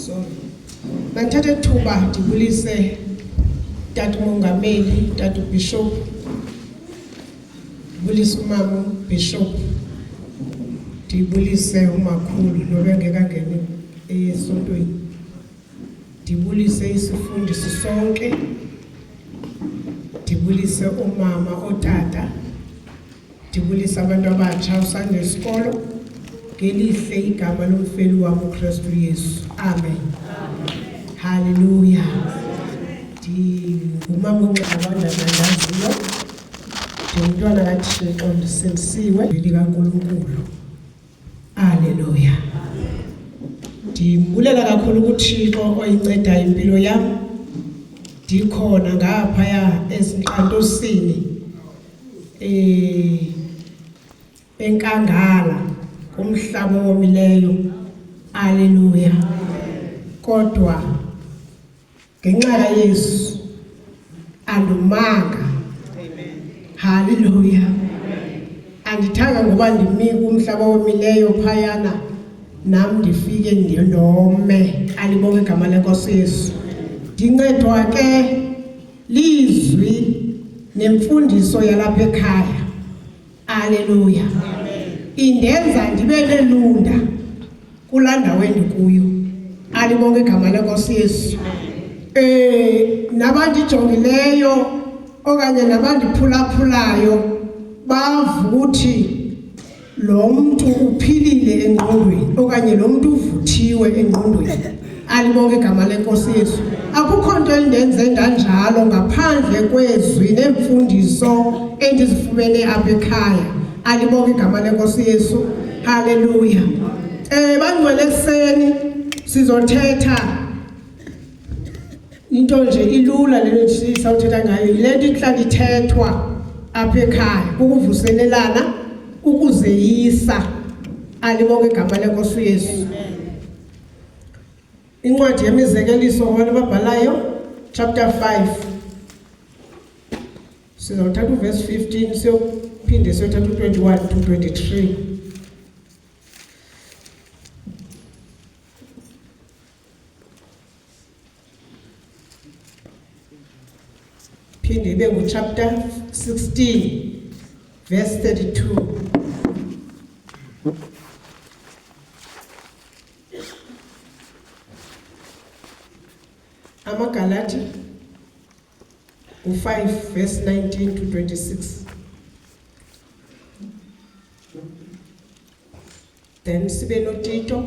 Sorry. Mandithathe thuba ndibulise tata umongameli, tata ubishop. Ndibulise umama ubishop. Ndibulise umakhulu nobengekangeni esontweni. Ndibulise isifundisi sonke. Ndibulise umama otata. Ndibulisa abantu abatsha usande isikolo ngelihle igama lomfeli wam uKristu Yesu. Amen. Haleluya. Ndingumama onxabanda nandaziyo. Ndingumntwana kaThixo ndisindisiwe likaNkulunkulu. Haleluya. Ndimbulela kakhulu kuThixo oyincedayo impilo yam. Ndikhona ngaphaya ezinkqantosini eh enkangala kumhlaba owomileyo. Haleluya. Kodwa ngenxa kaYesu andumanga. Haleluya. Andithanga ngoba ndimi kumhlaba owomileyo phayana nam ndifike ndome. Alibonge igama lenkosi Yesu. Ndincedwa ke lizwi nemfundiso yalapha ekhaya. Haleluya. Indenza ndibe nelunda kulaa ndawo endikuyo. Alibonge igama lenkosi Yesu. Eh nabandijongileyo okanye nabandiphulaphulayo bava ukuthi lo mntu uphilile engqondweni okanye lo mntu uvuthiwe engqondweni. Alibonge igama lenkosi Yesu. Akukho nto endenze ndanjalo ngaphandle kwezwi neemfundiso endizifumene apha ekhaya. Alibonge igama lenkosi Yesu. Haleluya. Eh bangcwele ekuseni sizothetha into nje ilula le nto sawuthetha ngayo yile nto ihlala ithethwa apha ekhaya kukuvuselelana ukuzeyisa. Alibonge igama lenkosi Yesu. Incwadi yemizekeliso abantu ababhalayo chapter 5 sizawuthatha uverse 15 siyophinde siyothatha u-21 to 23. Phinde ibe nguchapter 16 verse 32. AmaGalati u-5 verse 19 to 26. Then sibe noTito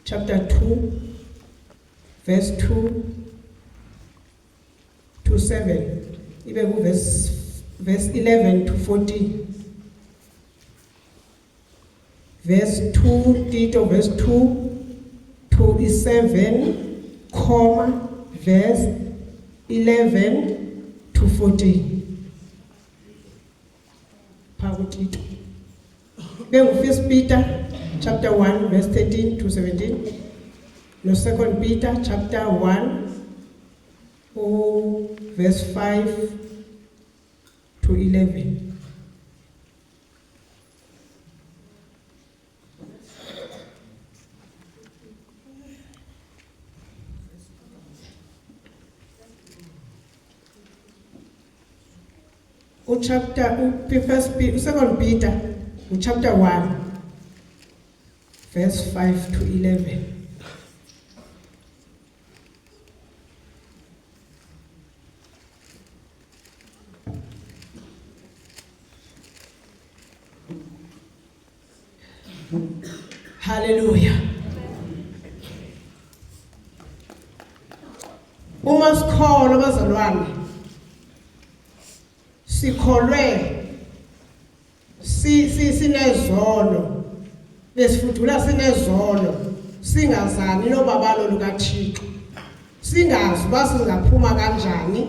chapter 2 verse 2 to 7 ibe kuverse verse 11 to 14. Verse 2 Tito verse 2 to 7 comma verse 11 to 14. Phaa kuTito. Bengu-First Peter chapter 1 verse 13 to 17 no Second Peter chapter 1 u verse 5 to 11. Uchapter u-first u-second Peter uchapter 1 verse 5 to 11. Hallelujah. Uma sikholwa bazalwane sikholwe si sinezono besifudula sinezono singazani nobabalo lukaThixo singazi uba singaphuma kanjani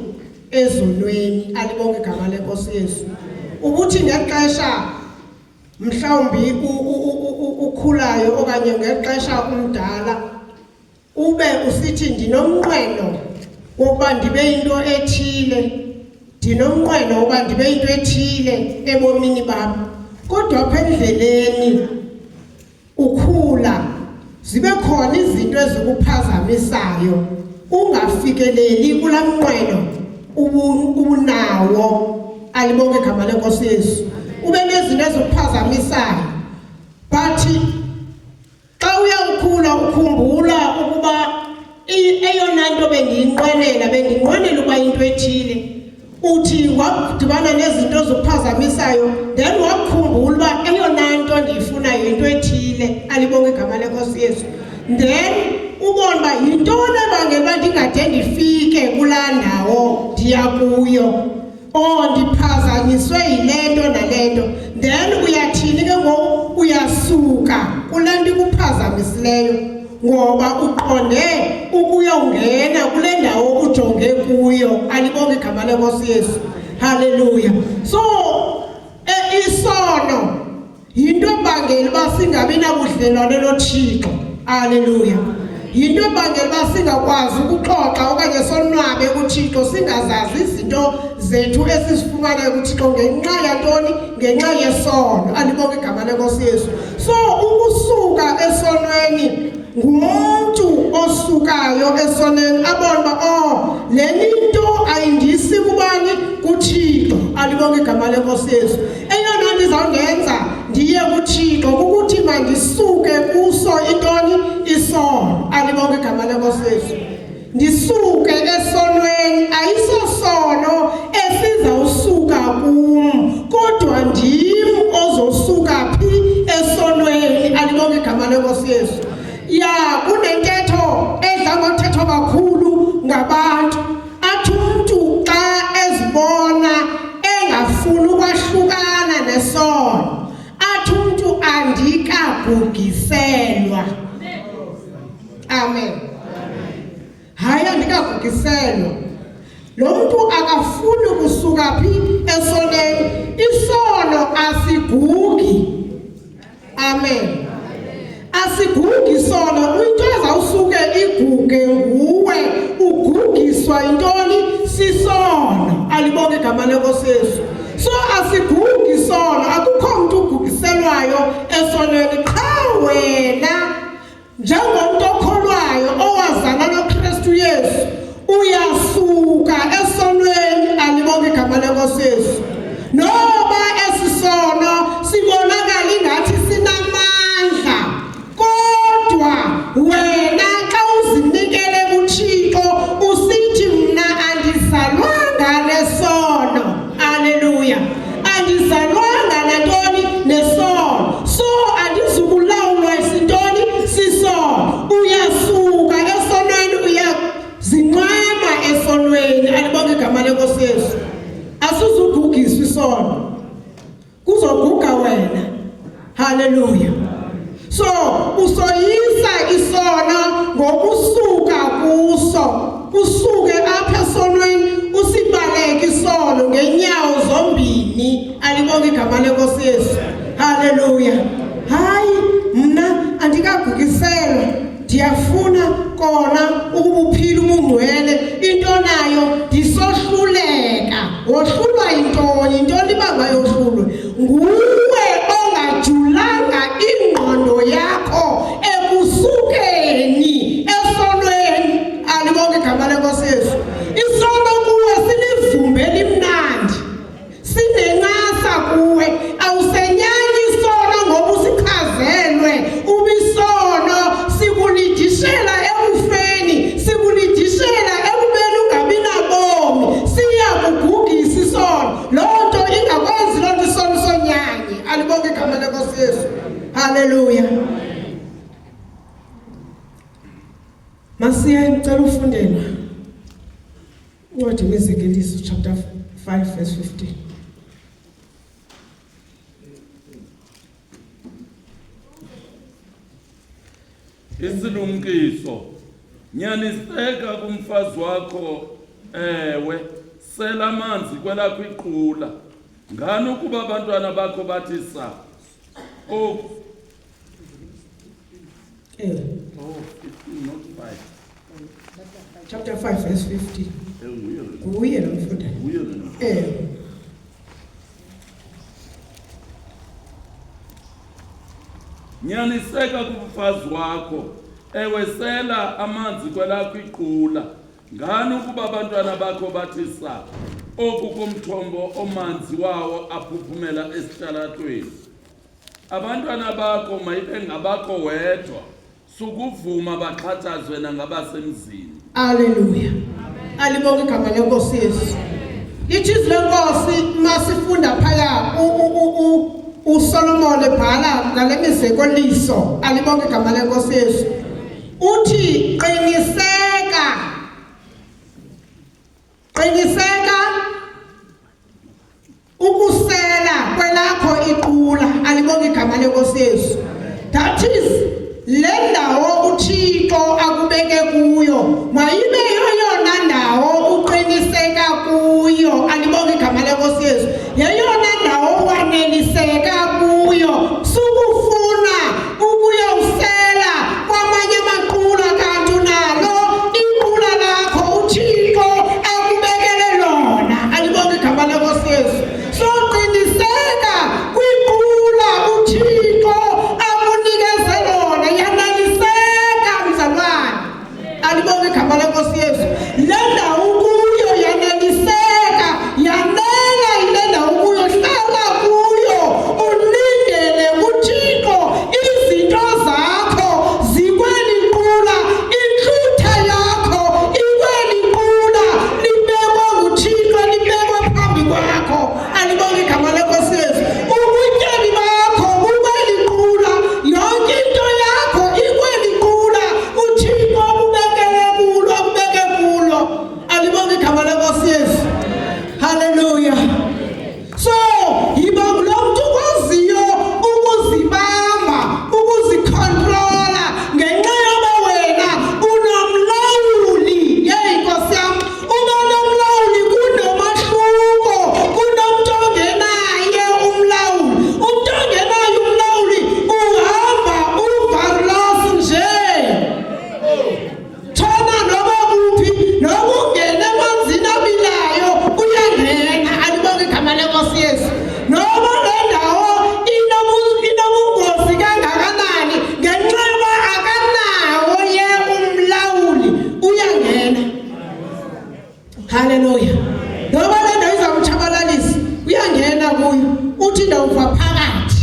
ezonweni. Alibonke igama lenkosi Yesu. Ukuthi ngexesha mhlawumbi ukhulayo okanye ngexesha umdala ube usithi ndinomnqweno wokuba ndibe into ethile, ndinomnqweno wokuba ndibe into ethile ebomini bam, kodwa apha endleleni ukhula Zibe khona izinto ezikuphazamisayo ungafikeleli kulaa mnqweno ubunawo. Alibonge igama lenkosi Yesu. Ube nezinto ezikuphazamisayo, but xa uyawukhula ukhumbula ukuba eyona nto bendiyinqwenela, bendinqwenela uba into ethile. Uthi wadibana nezinto zokuphazamisayo, then wakhumbula uba eyona nto ndiyifunayo yinto ethile. Alibonge igama lenkosi Yesu. Then ubone uba yintoni ebangela uba ndingade ndifike kulaa ndawo ndiya kuyo. Oh, ndiphazanyiswe yile nto nale nto. Then uyathini ke ngoku? Uyasuka kule nto ikuphazamisileyo, ngoba uqonde ukuyongena kule ndawo ujonge kuyo. Alibonge igama lenkosi Yesu. Haleluya. So isono yinto ebangela uba singabi nabudlelwane noThixo. Haleluya. Yinto ebangela uba singakwazi ukuxoxa okanye sonwabe kuThixo, singazazi izinto zethu esizifumanayo kuThixo ngenxa yantoni? Ngenxa yesono. Alibonge igama lenkosi Yesu. So ukusuka esonweni, ngumntu osukayo esonweni abone uba oh, le nto ayindisi kubani? KuThixo. Alibonge igama lenkosi Yesu. Eyona nto izawundenza ndiye kuThixo kukuthi mandisuke kuso intoni? Isono. Alibonge igama lenkosi Yesu. Ndisuke esonweni. Ayisosono esizawusuka kum, kodwa ndim ozosuka phi? Esonweni. Alibonge igama lenkosi Yesu. Ya, kunentetho edla ngothethwa kakhulu ngabantu, athi umntu xa ezibona engafuni ukwahlukana nesono, athi umntu andikagugiselwa. Amen. Hayi, andikagugiselwa. Lo mntu akafuni kusuka phi? Esonweni. Isono asigugi. Amen. Asigugi isono. Into ezawusuke iguge nguwe, ugugiswa yintoni? Sisono. Alibonge igama lenkosi Yesu. So asigugi isono, akukho mntu ugugiselwayo esonweni, qha wena njengomntu okholwayo owazana noKristu Yesu uyasuka esonweni. Alibonge igama lenkosi Yesu. Noba esisono sibonakala ingathi sinamandla, kodwa wena xa uzinikele kuThixo usithi mna andizalwanga nesono. Haleluya. Andizalwanga nantoni? Nesono. So andizukulawulwa isintoni? Sisono. Uyasuka esonweni, uyazinxwema esonweni. Alibonge igama lenkosi Yesu. Asizugugiswa isono, kuzoguga wena. Haleluya. So usoyisa isono ngokusuka kuso, usuke apha esonweni, usibaleke isono ngenyawo zombini. Alibonge igama lenkosi Yesu. Haleluya. Hayi, mna andikagugiselwa, ndiyafuna kona ukubuphila ubungcwele, into nayo ndisohluleka. Wohlulwa yintoni? Yintoni ibanga yohlulwe? Nguwe ongajulanga ingqondo yakho ekusukeni esonweni. Alibonke igama lenkosi Yesu. Isono kuwe silivumbe elimnandi, sinencasa kuwe, awusenyanyi isono ngoba usichazelwe ubisono sikulidishela ekufeni, sikulidishela ekubeni ungabi nabomi, siyakugugisa isono. Loo nto ingakwenzi loo nto isono sonyanye. Alibonke igama lenkosi Yesu. Haleluya. Masiye, ngicela ufundelwa incwadi Imizekeliso chapter 5 verse 15. Isilumkiso. Nyaniseka kumfazi wakho, ewe, sela amanzi kwelakho iqula. Ngani ukuba abantwana bakho bathi sa? Oku. Oh, 15, not 5. Chapter 5 verse 15. Nguye lo. Nguye lo mfundayo. Nguye lo. Nyaniseka kumfazi wakho, ewe sela amanzi kwelakho iqula. Ngani ukuba abantwana bakho bathi sa oku komthombo omanzi wawo aphuphumela esitalatweni. Abantwana bakho mayibe ngabakho wedwa, sukuvuma baxhatshazwe nangabasemzini. Haleluya. Alibonge igama lenkosi Yesu. Lithi izwi lenkosi masifunda phaya uSolomon ebhala ngale mizekoliso. Alibonge igama lenkosi Yesu. Uthi qiniseka. Qiniseka Ukusela kwelakho iqula alibonge igama lenkosi Yesu. That is le ndawo uThixo akubeke kuyo mayibe yeyona ndawo uqiniseka kuyo alibonge igama lenkosi Yesu. Yeyona ndawo waneliseka kuyo sukufuna ukuyowusela kwamanye amaqula kanti unalo iqula lakho uThixo akubekele lona alibonge igama lenkosi Yesu so qiniseka kwiqula uThixo akunikeze lona yaneliseka mzalwane alibonge igama lenkosi Yesu le ndawo kuyo yaneliseka yanela ile ndawo kuyo hlala kuyo ulindele kuThixo izinto zakho zikweli qula intlutha yakho ikweli qula libekwe nguThixo libekwe phambi kwakho alibonge igama lenkosi Yesu ubutyebi bakho bukweli qula yonke into yakho ikweli qula uThixo akubekele kulo akubeke kulo alibonge igama lenkosi Yesu haleluya so yiba ngulo mntu ukwaziyo ukuzibamba ukuzikhontrola ngenxa yoba wena unomlawuli yeyi nkosi yam uba nomlawuli kunomahluko kunomntu ongenaye umlawuli umntu ongenaye umlawuli uhamba uvarlos nje Thona noba kuphi noba ungena emanzini abilayo uyangena alibonge igama lenkosi Yesu noba le ndawo inobungozi kangakanani ngenxa yoba akanawo ye umlawuli uyangena haleluya noba le ndawo izamtshabalalisa uyangena kuyo uthi ndawuva phakathi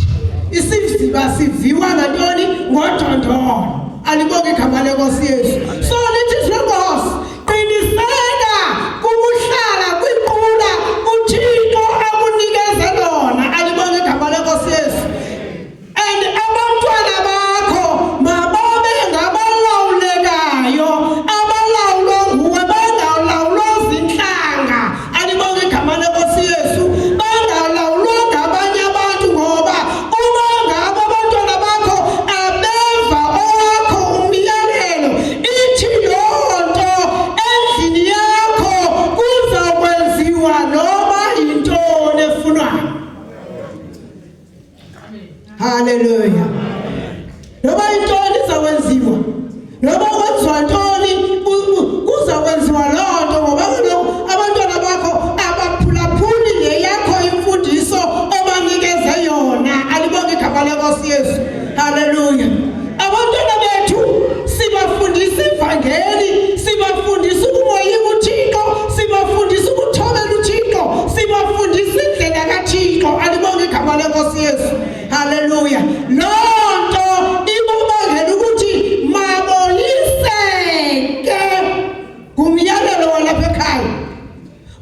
isiziba siviwa ngantoni ngodondolo alibonge igama lenkosi yesu so lithi izwi lenkosi qiniseka kukuhlala kwiqula uthixo akunikeze lona alibonge igama lenkosi yesu And abantwana bakho mababe ngabalawulekayo abalawulwa nguwe bangalawulwa zintlanga alibonge igama lenkosi Yesu bangalawulwa ngabanye abantu ngoba uma ngabo abantwana bakho abeva owakho umyalelo ithi loo nto endlini yakho kuzokwenziwa noba yintoni efunwayo Haleluya. Noba intoni izakwenziwa. Noba kwenziwa ntoni kuzakwenziwa loo nto ngoba kaloku abantwana bakho abaphulaphuli le yakho imfundiso obanikeze yona. Alibonge igama lenkosi Yesu. Haleluya. Abantwana bethu sibafundisa ivangeli, sibafundisa ukumoyika uThixo, sibafundisa ukuthobela uThixo, sibafundisa indlela kaThixo. Alibonge igama lenkosi Yesu. Haleluya. Loo nto ibabangela ukuthi maboyiseke ngumyalelo walapha ekhaya.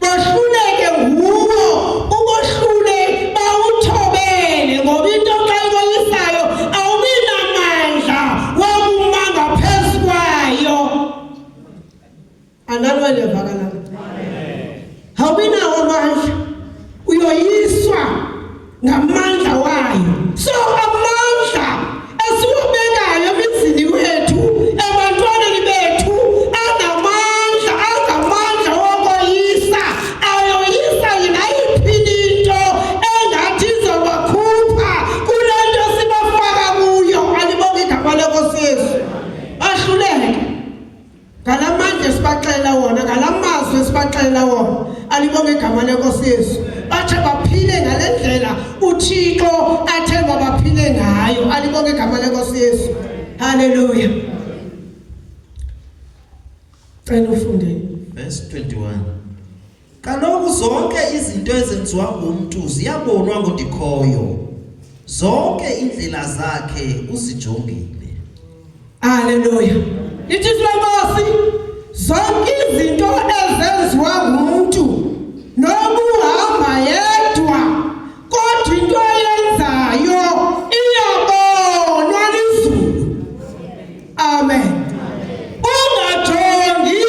Bohluleke nguwo ubohlule bawuthobele ngoba into xa ikoyisayo awubi namandla wokuma ngaphezu kwayo. Anani wendiyavakala. Awubi nawo amandla uyoyiswa ngamandla wayo. So amandla esiwabekayo emizini wethu ebantwaneni bethu anamandla angamandla wokoyisa ayoyisa nayiphi into engathi izobakhupha kule nto sibafaka kuyo alibonge igama lenkosi Yesu bahluleke ngala mandla esibaxelela wona ngala mazwi esibaxelela wona alibonge igama lenkosi Yesu Bathe baphile ngale ndlela uThixo athe mabaphile ngayo. Alibonge igama lenkosi Yesu. Haleluya. Cela ufunde. Verse 21. Kaloku zonke izinto ezenziwa ngumntu ziyabonwa nguNdikhoyo, zonke iindlela zakhe uzijongile. Haleluya. Lithi izwi lenkosi zonke izinto ezenziwa ngumntu noba uhamba yedwa kodwa into ayenzayo iyabonwa lizulu. Amen. Ungajongi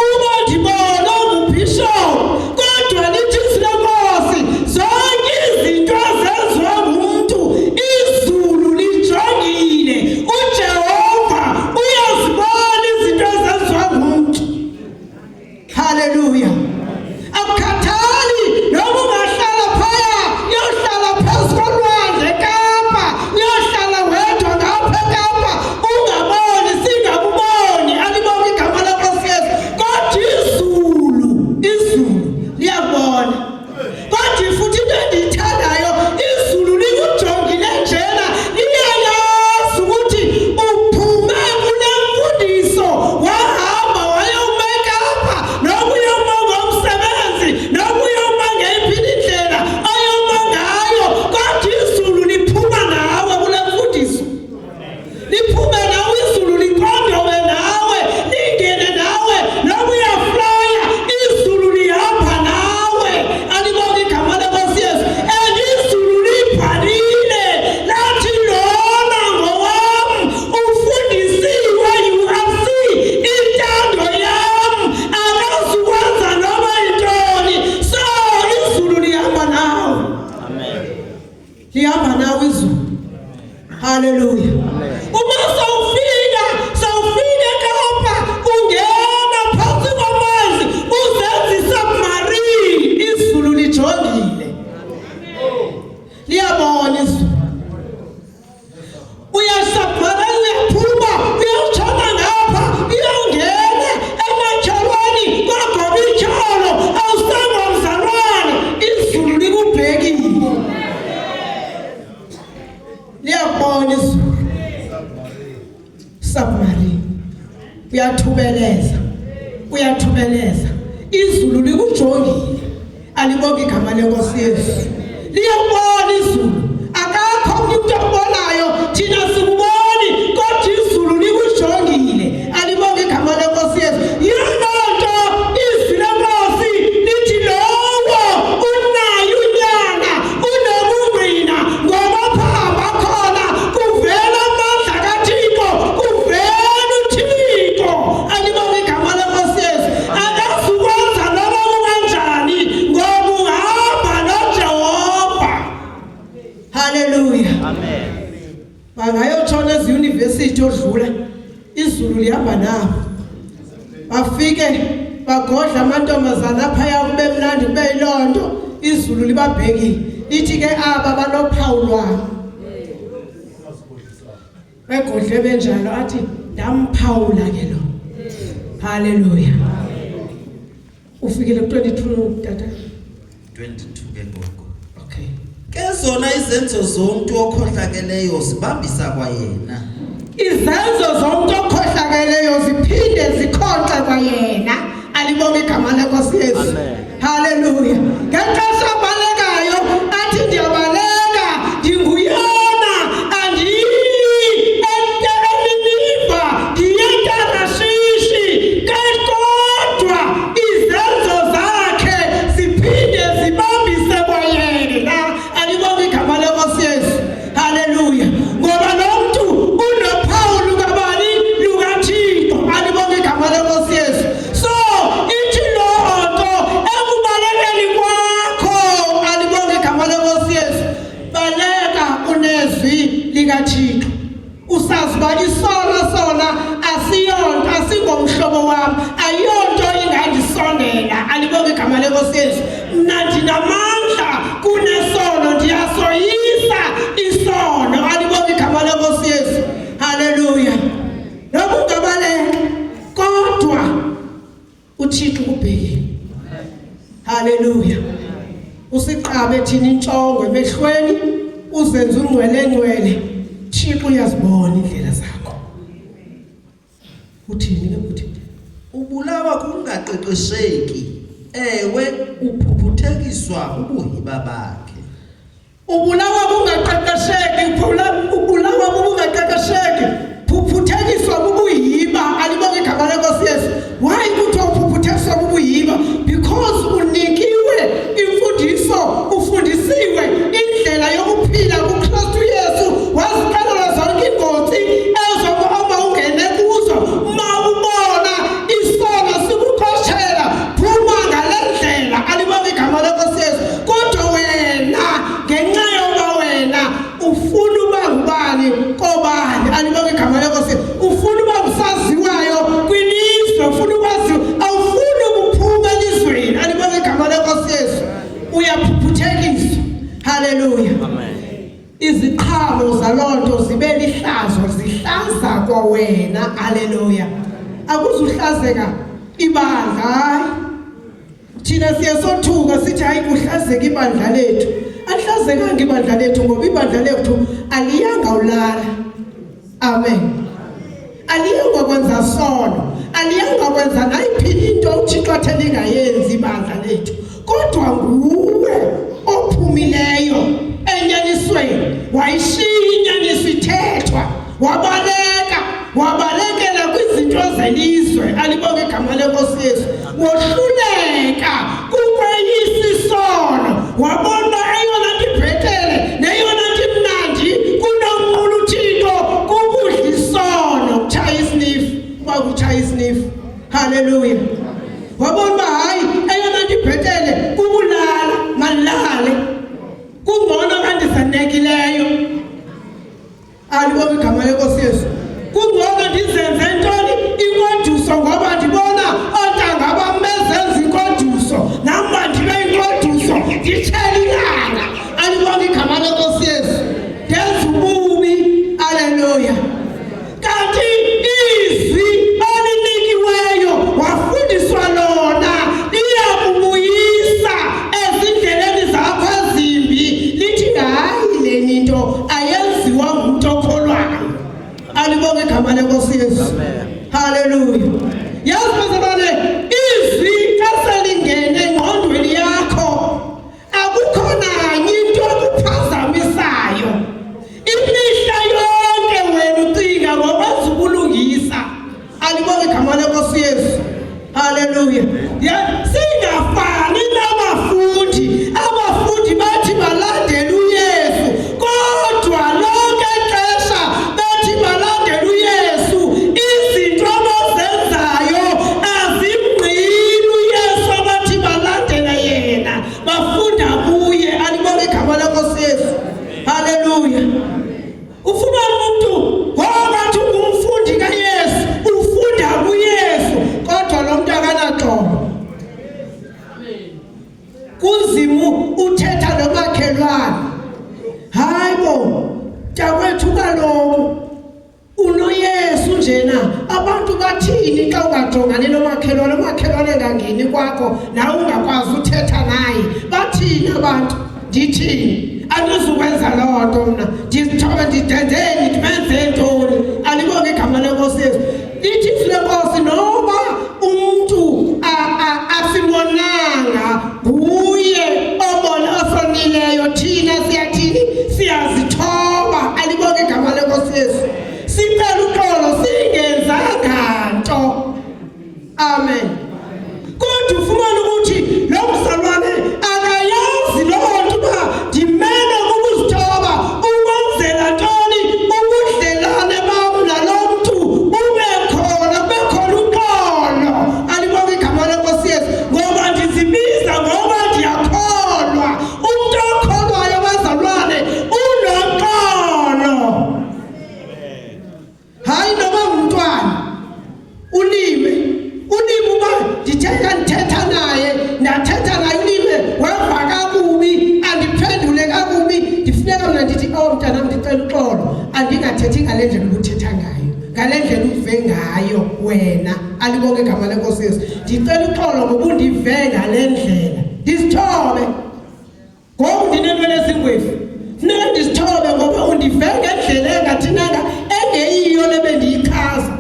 uba ndibona ngubhishop kodwa lithi izwi lenkosi zonke izinto ezenziwa ngumntu izulu lijongile. UJehova uyazibona izinto ezenziwa ngumntu. Haleluya. Akukhathali noma ungahlala phaya, uyohlala phezu kolwandle eKapa, uyohlala wedwa ngapha eKapa, ungaboni singakuboni, alibonge igama lenkosi Yesu. Kodwa izulu, izulu liyakubona. Kodwa futhi into endiyithandayo izulu likujongile njena liyayazi ukuthi uphume kule mfundiso wahamba wayoma eKapa noma uyoma ngomsebenzi noma uyoma ngeyiphi indlela oyoma ngayo kodwa izulu liphuma nawe kule mfundiso. Liphume nawe izulu liqondobe nawe lingene nawe noma uyaflya izulu lihamba nawe. Alibonge igama lenkosi Yesu. And izulu libhalile lathi lona ngowam ufundisiwe URC intando yam akazukwenza noma yintoni. So izulu lihamba nawe. Amen. Lihamba nawe izulu. Haleluya. Uma sawufika sawufika eKapa ungena phansi kwamanzi uzenza isubmarine izulu lijongile. Liyabona izulu. Uyasubmarine uyaphuma uyotshona ngapha uyongena ematshalweni kwagoba ityholo awusangwa mzalwane izulu likubhekile. Liyakubona izulu. Submarine. Uyathubeleza. Uyathubeleza. Izulu likujongile. Alibonge igama lenkosi Yesu. Liyakubona izulu. Akakho omnye umuntu okubonayo thina sikuboni kodwa izulu likujongile. Alibonge igama lenkosi Yesu. Yiloo nto izwi lenkosi lithi lowo unayo unyana unobungqina ngoba phamba khona kuvela amandla kaThixo kuvela uThixo. Alibonge igama lenkosi Yesu. Akazukwenza noma kukanjani ngoba uhamba noJehova. Haleluya. Amen. Bangayotshona eziyunivesithi odlula izulu lihamba nabo. Bafike bagodla amantombazana phaya kube mnandi kube yiloo nto izulu libabhekile. Lithi ke aba banophawu lwabo. Begodle benjalo athi ndamphawula ke lo. Haleluya. Ufikile ku-22 tata? 22 ke ngoku. Okay. Ke zona izenzo zomntu okhohlakeleyo zibambisa kwayena. Izenzo zomntu okhohlakeleyo ziphinde zikhonxe kwayena. Alibonge igama lenkosi Yesu. Amen. Haleluya. Ngexesha abalekayo athi ndiyabaleka ndinguyona andiyi eNiniva ndiye eTarashishi kodwa izenzo zakhe ziphinde zibambise kwayena. Alibonge igama lenkosi Yesu. Haleluya. Ngoba lo mntu unophawu lukabani lukaThixo. Alibonge igama lenkosi Yesu. So ithi loo nto ekubalekeni kwakho alibonge igama lenkosi Yesu. Baleka unezwi likaThixo. Usazi uba isono sona asiyonto asingomhlobo wam ayonto ingandisondela. Alibonge igama lenkosi Yesu. Mna ndinamandla kunesono ndiyasoyisa isono. Alibonge igama lenkosi Yesu. Haleluya. Noba ungabaleka kodwa uThixo ukubhekile. Haleluya. Usiqabe thina intshongo emehlweni uzenze ungcwele ngcwele. Thixo uyazibona indlela zakho. Uthini ke uthi? Ubulawa kukungaqeqesheki, ewe, uphuphuthekiswa bubuhiba bakhe. Ubulawa kungaqeqesheki, ubulawa bubungaqeqesheki, phuphuthekiswa bubuyiba. Alibonge igama lenkosi Yesu. Why kuthiwa uphuphuthekiswa bubuyiba? Because unikiwe imfundiso, ufundisiwe indlela yokuphila kuKristu Yesu, wazixelela zonke iingozi ezo oma ungene kuzo. Ma ubona isono sikuqoshela, phuma ngale ndlela. Alibonge igama lenkosi Yesu. Kodwa wena ngenxa yoba wena ufuna uba ngubani kobani, alibonge igama lenkosi, ufuna uba ngusaziwayo kwilizwe, ufuna ukwaziwa, awufuni ukuphuma elizweni. Alibonge igama lenkosi Yesu. Uyaphuphuthekiswa. Haleluya. Iziqhamo zaloo nto zibe lihlazo, zihlaza kwawena. Haleluya. Akuzuhlazeka ibandla, hayi. Thina siye sothuka sithi hayi kuhlazeka ibandla lethu. Alihlazekanga ibandla lethu ngoba ibandla lethu aliyanga ulala. Amen. Aliyanga kwenza sono, aliyanga kwenza nayiphi into uThixo athe lingayenzi ibandla lethu. Kodwa nguwe ophumileyo enyanisweni, wayishiya inyaniso ithethwa, wabaleka, wabalekela kwizinto zelizwe. Alibonge igama lenkosi Yesu. Wohluleka kukweyisa isono, wabona eyona nto ibhetele neyona nto imnandi kunonqula uThixo kukudla isono, kutshaya isinifu, uba kutshaya isinifu. Haleluya. Wabona uba hayi eyona nto ibhetele kukulala, malale, kungcono kandizanekileyo. Alibonge igama lenkosi Yesu. Kungcono ndizenze ntoni inkoduso ngoba ndibona oontanga bam bezenza inkoduso, nam uba ndibe inkoduso nditshele ilanga. Alibonge igama lenkosi Yesu. Ndenza ububi. Aleluya. Kanti izwi olinikiweyo wafundiswa lona liyakubuyisa ezindleleni zakho ezimbi, lithi hayi leni into ayenziwa ngumntu okholwayo. Alibonge igama lenkosi Yesu. Haleluya. Yazi bazalwane, izwi xa selingene engqondweni yakho akukho nanye into ekuphazamisayo. Imihla yonke wena ucinga ngokwenza ubulungisa. Alibonge igama lenkosi Yesu. Haleluya. Singafani nabafundi. Abafundi bathi balandela uYesu, kodwa lonke ixesha bethi balandela uYesu, izinto abazenzayo azimngqini uYesu abathi balandela yena. Bafunda kuye. Alibonge igama lenkosi Yesu. Haleluya. Ufumana umuntu ngoba athi ungumfundi kaYesu, ufunda kuYesu, kodwa lo muntu akanaxolo. Kunzima uthetha nomakhelwane. Hayi bo, mntakwethu kaloku unoYesu njena. Abantu bathini xa ungajongani nomakhelwane, umakhelwane engangeni kwakho nawe ungakwazi uthetha naye? Bathini abantu? Ndithini? Andizukwenza loo nto mna, ndizithobe, ndidenzeni, ndimenze ntoni? Alibonge igama lenkosi Yesu. Lithi izwi lenkosi noba umntu asimonanga, nguye obona osonileyo. Thina siyathini? Siyazithoba. Alibonge igama lenkosi Yesu. Sicela uxolo singenzanga nto. Amen. Kodwa ufumana ukuthi lo mzalwane akayazi loo nto uba ndimele ukuzithoba ukwenzela ntoni, ubudlelane bam nalo mntu bube khona, kube khona uxolo. Alibonge igama lenkosi Yesu. Ngoba ndizibiza ngoba ndiyakholwa. Umntu okholwayo bazalwane unoxolo. Hayi noba ngumntwana ulime ulime uba ndithetha ndithetha naye, ndathetha naye ulime weva kakubi, andiphendule kakubi, ndifuneka mna ndithi oh mntanam ndicela uxolo, andingathethi ngale ndlela ubuthetha ngayo, ngale ndlela uve ngayo wena. Alibonge igama lenkosi Yesu. Ndicela uxolo ngoba undive ngale ndlela, ndizithobe. Ngoku ndineenwele ezingwevu, funeka ndizithobe ngoba undive ngendlela engathinanga engeyiyo le bendiyichaza.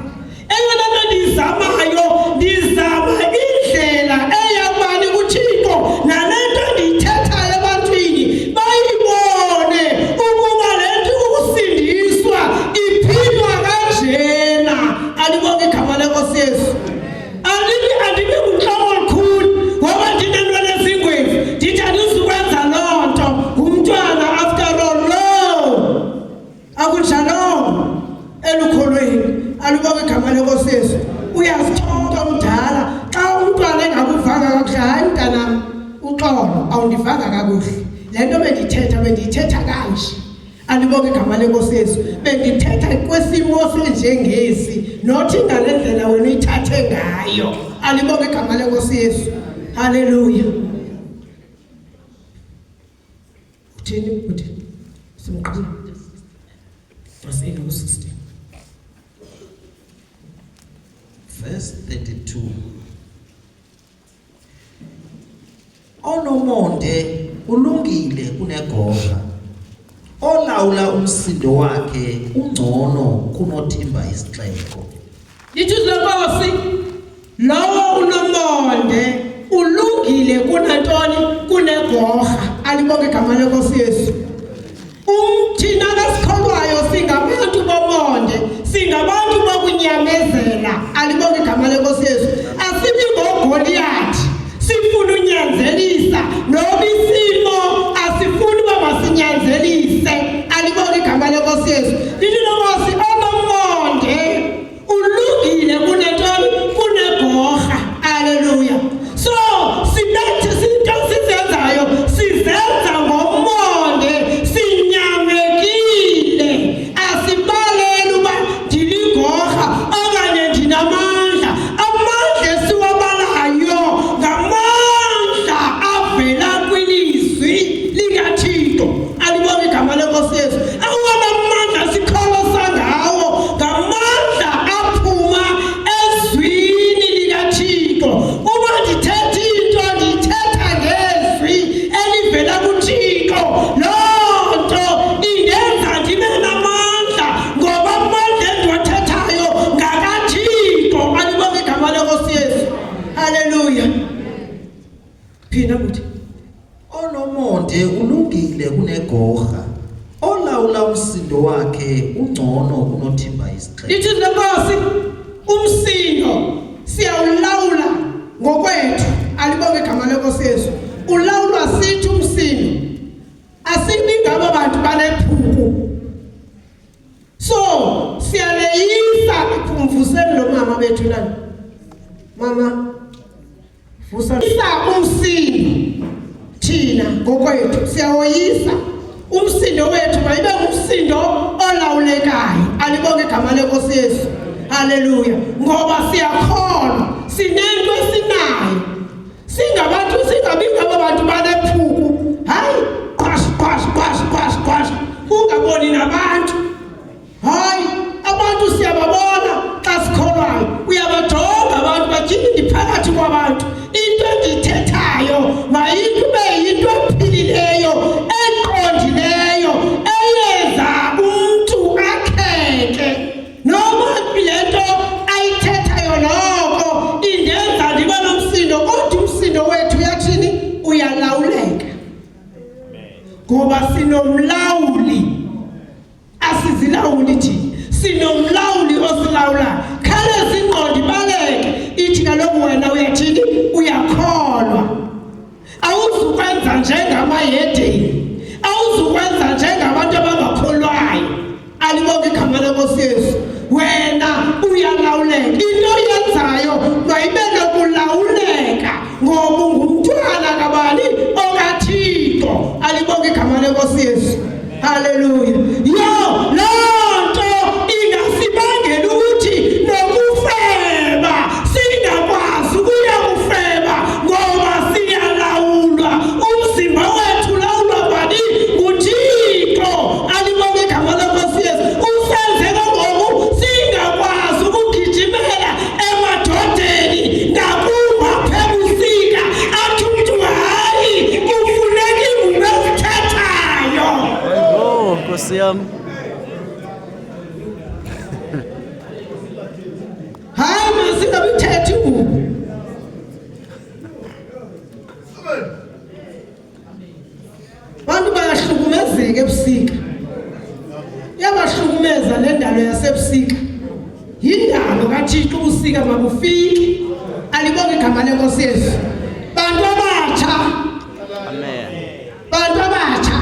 Eyona nto ndiyizamayo, ndizama indlela eya kubani kuThixo, nale nto ndiyithethayo ebantwini bayibone ukuba le nto ukusindiswa iphilwa kanjena. Alibonge igama lenkosi Yesu. Andibi andibi nguntloko olukhulu ngoba ndineenwele ezingwevu, ndithi andizukwenza loo nto, ngumntwana after all. No, akunjalongo elukholweni. Alubonke igama lenkosi Yesu. Uyazithoba umdala xa umntwana engakuvanga kakuhle. Hayi mntanam, uxolo, awundivanga kakuhle, le nto bendithetha bendiyithetha kanje. Alibonke igama lenkosi Yesu. Bendithetha kwesimo senjengesi, nothi ngale ndlela wena uyithathe ngayo. Alibonke igama lenkosi Yesu. Haleluya. Uthini bhuti? Simqhubile. Verse 8 ku-16. Verse 32. Onomonde ulungile kunegorha, olawula umsindo wakhe ungcono kunothimba isixeko. Lithi izwi lenkosi, lowo unomonde ulungile kunantoni? Kunegorha. Alibonge igama lenkosi Yesu. Thina abasikholwayo singabantu bomonde, singabantu bokunyamezela. Alibonge igama lenkosi Yesu. Asibi ngoGoliyathi sifuna unyanzelisa noba isimo asifuni uba masinyanzelise. Alibonge igama lenkosi Yesu. Lithi lenkosi, onomonde ulungile kunentoni? Kunegorha. Haleluya. So sibethe into sizenzayo, sizenza ngomonde, sinyamekile. Asibaleli uba ndiligorha okanye ndinamandla. Amandla esiwabalayo ngamandla avela kwilizwi likaThixo. Alibonge igama lenkosi Yesu. Awona mandla sikholosa ngawo ngamandla aphuma ezwini likaThixo. Uma ndithetha into, ndithetha ngezwi elivela kuThixo. Loo nto indenza ndibe namandla ngoba amandla endiwathethayo ngakaThixo. Alibonge igama lenkosi Yesu. Haleluya. Phinda kuthi. Onomonde ulungile kunegorha, olawula umsindo wakhe ungcono kunothimba isixeko. Lithi lenkosi, umsindo siyawulawula ngokwethu. Alibonge igama lenkosi Yesu. Ulawulwa sithi umsindo. Asibi ngabo bantu banephuku. So siyaleyisa. Iphumvuseni lo mama bethu nani. Mama vusa umsindo thina ngokwethu siyawoyisa umsindo wethu, mayibe ngumsindo olawulekayo. Alibonge igama lenkosi Yesu. Haleluya. Ngoba siyakholwa, sinento esinayo, singabantu, singabi ngabo bantu banephuku. Hayi, qwash qwash qwash qwash qwash, ungaboni nabantu. Hayi, abantu siyababona xa sikholwayo. Uyabajonga abantu batyini, ndiphakathi kwabantu, into endiyithethayo mayinto ibe yinto ephilileyo, eqondileyo, eyenza umntu akheke. Noma le nto ayithethayo noko indenza ndibe nomsindo, kodwa umsindo wethu uyathini? Uyalawuleka ngoba sinomlawuli. Asizilawuli thina, sinomlawuli osilawulayo. Khaleza ingqondo ibaleke, ithi kaloku wena uyathini? Uyakholwa. Awuzukwenza njengamayedeni, awuzukwenza njengabantu abangakholwayo. Alibonke igama lenkosi Yesu. Wena uyalawuleka, into oyenzayo mayibe nokulawuleka ngoba ungumntwana kabani? OkaThixo. Alibonke igama lenkosi Yesu. Haleluya. Yo, loo nto yam. Hayi, masingabithethi ingubo. Abantu bayahlukumezeka ebusika. Iyabahlukumeza le ndalo yasebusika. Yindalo kaThixo, ubusika mabufike. Alibonge igama lenkosi Yesu. Bantu abatsha. Amen. Bantu abatsha.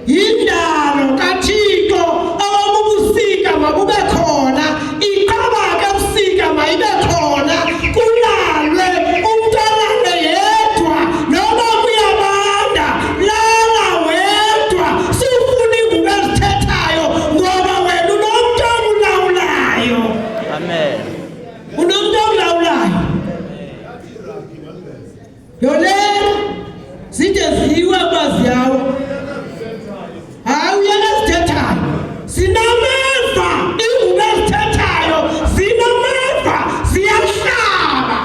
Yindalo kaThixo obubusika mabube khona. Iqabaka ebusika mayibe khona. Kulalwe umntu alale yedwa noba kuyabanda, lala wedwa. Sifuna ingubo ezithethayo ngoba wena unomntu okulawulayo. Amen. Unomntu okulawulayo. Yolelo zide ziwe uba ziyawa. Hayi, uyena ezithethayo. Sinameva, iingubo ezithethayo zinameva, ziyahlaba.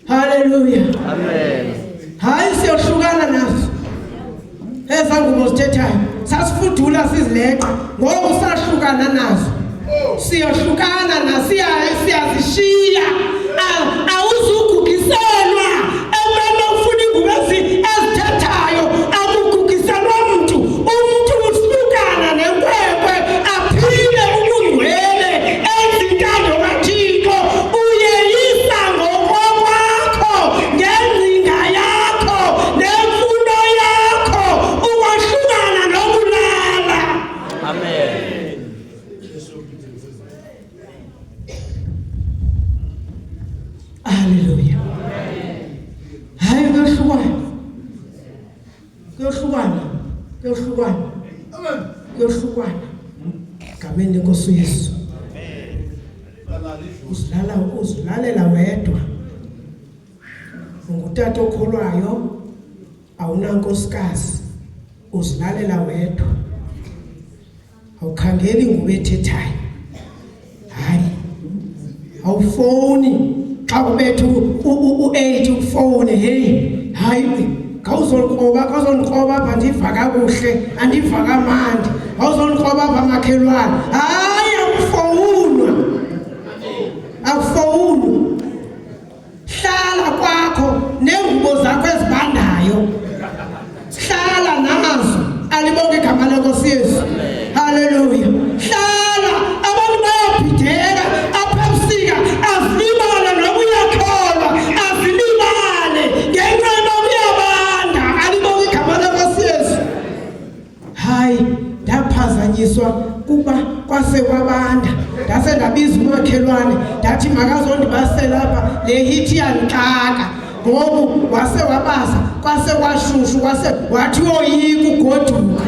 Haleluya. Amen. Hayi, siyohlukana nazo ezaa ngubo zithethayo. Sasifudula sizileqa, ngoku sahlukana nazo. Siyohlukana na siyazishiya. Awuzugugiselwa emele ufuna ingubo ezithethayo. Akugugiselwa mntu. Umntu uhlukana nenkwenkwe aphile ubungcwele enze intando kaThixo. Uyeyisa ngokokwakho, ngengcinga yakho nemfuno yakho, ukwahlukana nokulala. Amen. Haleluya. Hayi, kuyohlukana, kuyohlukana, kuyohlukana, kuyohlukana egameni lenkosi uYesu. Uzilala, uzilalela wedwa. Ungutata okholwayo, awunankosikazi, uzilalela wedwa, awukhangeli ingubo ethethayo. Hayi, awufowuni xa kubetha u-8, ufowune, "Heyi, hayi, khawuzondikroba, khawuzondikroba apha, andiva kakuhle, andiva kamandi, khawuzondikroba apha, makhelwane." Hayi, akufowunwa, akufowunwa. Hlala kwakho neengubo zakho ezibandayo, hlala nazo. Alibonke igama lenkosi Yesu. Haleluya. Hlala. Abantu bayabhideka apha ebusika, azilibale noba uyakholwa, azilibale ngenxa yoba kuyabanda. Alibonke igama lenkosi Yesu. Hayi, ndaphazanyiswa kuba kwase kwabanda, ndase ndabiza umakhelwane, ndathi makazondibasela apha, le hithi iyandixaka ngoku. Wase wabasa, kwase kwashushu, kwase wathi uyoyika ugoduka,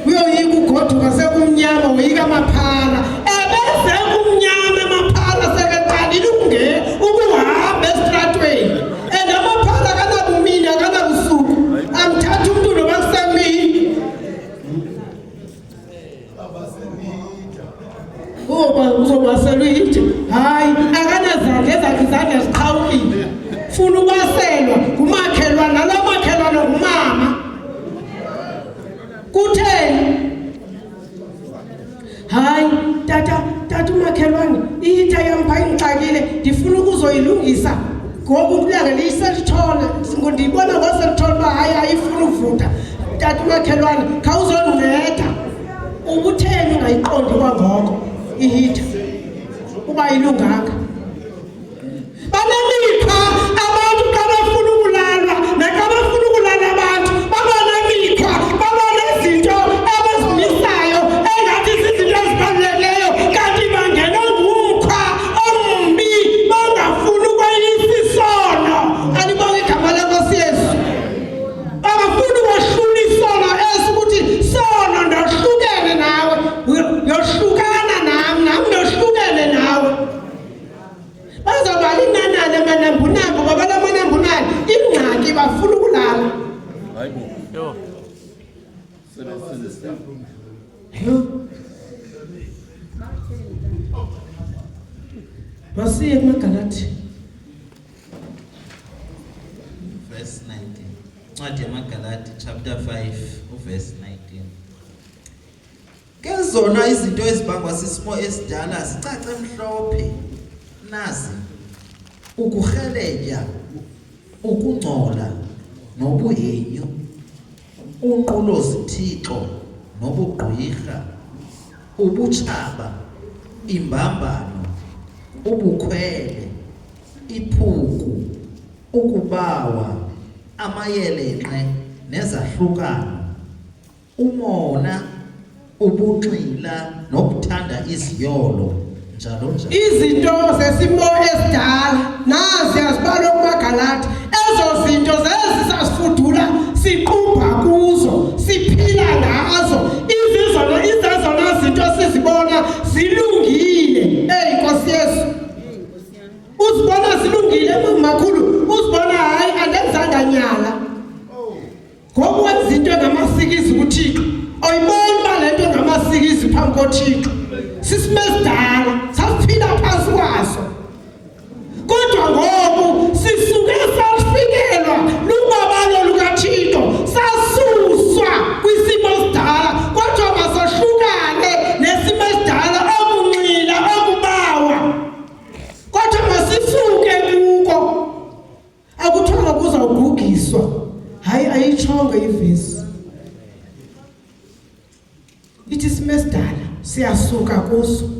uyoyika ugoduka, sekumnyama, woyika amaphala. Ebeze kumnyama, amaphala sekeqalile ukuhamba esitratweni, and amaphala akanabumini, akanabusuku, amthatha umntu noba kusemini. Uba uzobaselwa ithi, hayi, akanazandla, ezakhe izandla ziqhawukile, funa ubaselwa ngumakhelwane, nalo makhelwane ngumama. Kutheni? Hayi, tata, tata, umakhelwane, ihitha yam phaa ingixakile, ndifuna ukuzoyilungisa ngoku ilanga liyiselitshona, ndiyibona ngoselitshona uba hayi, ayifuna uvutha. Tata umakhelwane, khawuzondinceda. Ubutheni ungayiqondi kwangoko ihitha uba ilunganga? Banemikhwa abantu xa befuna ukulalwa, naxa befuna ukulala abantu baba nemikhwa, baba nezinto abazimisayo engathi zizinto ezibalulekileyo, kanti bangenwe ngumkhwa ombi, bangafuni ukweyisa isono. Alibonke igama lenkosi Yesu. Abafuni ukwahlula isono esi, ukuthi sono ndohlukene nawe, yohlukana nam, nam ndohlukene nawe. Bazawubala inanane amanambunambu, babala amanambunane. Ingxaki bafuna ukulala. Hayibo. Yho. Sebenzisa. Yho. Masiye kumaGalati. Incwadi yamaGalati chapter 5 uverse 19. Ke zona izinto ezibangwa sisimo esidala zicace mhlophe nazi ukurheletya, ukungcola nobuhenyu, unqulo zithixo nobugqwirha, ubutshaba, imbambano, ubukhwele, iphuku, ukubawa, amayelenqe nezahlukano, umona, ubunxila nokuthanda iziyolo, njalo njalo. Izinto zesimo esidala nazi azibalwe kumaGalati. Ezo zinto zezi sasifudula siqubha kuzo, siphila ngazo, izizona izezona zinto sizibona zilungile. Eyi Nkosi Yesu, uzibona zilungile makhulu, uzibona hayi andenzanga nyala. Ngoku wenza into engamasikizi kuThixo, awuyiboni uba le nto engamasikizi phambi koThixo. Sisimo esidala sasiphila phantsi kwaso, kodwa ngoku sisuke safikelwa lubabalo lukaThixo, sasuswa kwisimo esidala, kodwa masohlukane nesimo esidala okunxila okubawa, kodwa masisuke kuko. Akuthiwanga kuzawugugiswa, hayi, ayitshongo ivesi. Ithi isimo esidala siyasuka kuso.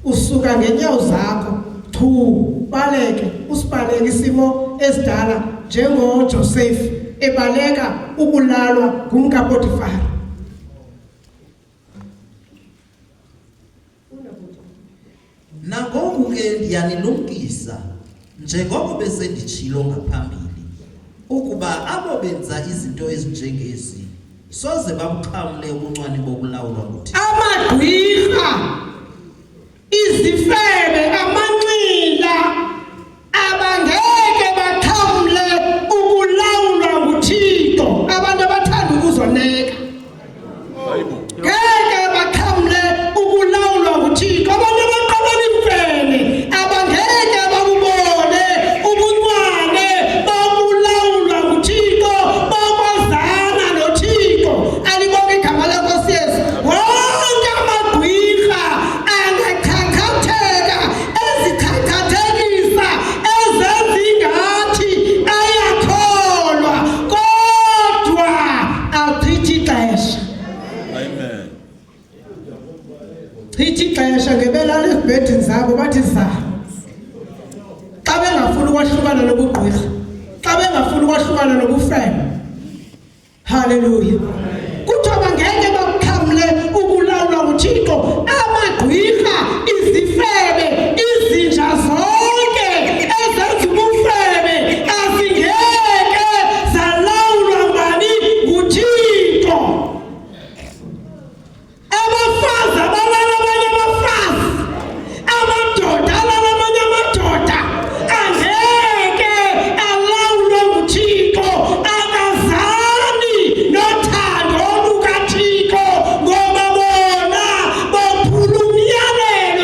Usuka ngenyawo zakho chu, baleke, usibaleke isimo esidala njengoJoseph ebaleka ukulalwa ngumkaPotifara. Nangoku ke ndiyanilumkisa, njengoko besenditshilo ngaphambili, ukuba abo benza izinto ezinjengezi soze babuxhamle ubuncwane bokulawulwa nguThixo. Amagqwirha, izifebe, amanxila abangeke baxhamle ukulawulwa nguThixo. Abantu abathanda ukuzoneka Hayibo. ngeke baxhamle ukulawulwa nguThixo. Abantu abaqabela imfene abangeke bakubone ubuncwane bokulawulwa nguThixo, bokwazana noThixo. Alibonke igama leNkosi Yesu. Wonke amagqwirha angachachatheka, ezichachathekisa, ezenza ingathi ayakholwa, kodwa achithi ixesha. Amen. Chithi ixesha ngebelala ezibhedini zabo bathi za. Xa bengafuni ukwahlukana nobugqwirha, xa bengafuni ukwahlukana nobufebe. Haleluya. Kuthiwa bangeke bakuxhamle ukulawulwa nguThixo. Amagqwirha, izifebe, izinja zonke ezenza ubufebe azingeke zalawulwa ngubani? NguThixo. Abafazi abalala abanye abafazi, amadoda alala amanye amadoda angeke alawulwe nguThixo. Akazani nothando lukaThixo, ngoba bona bophula umyalelo.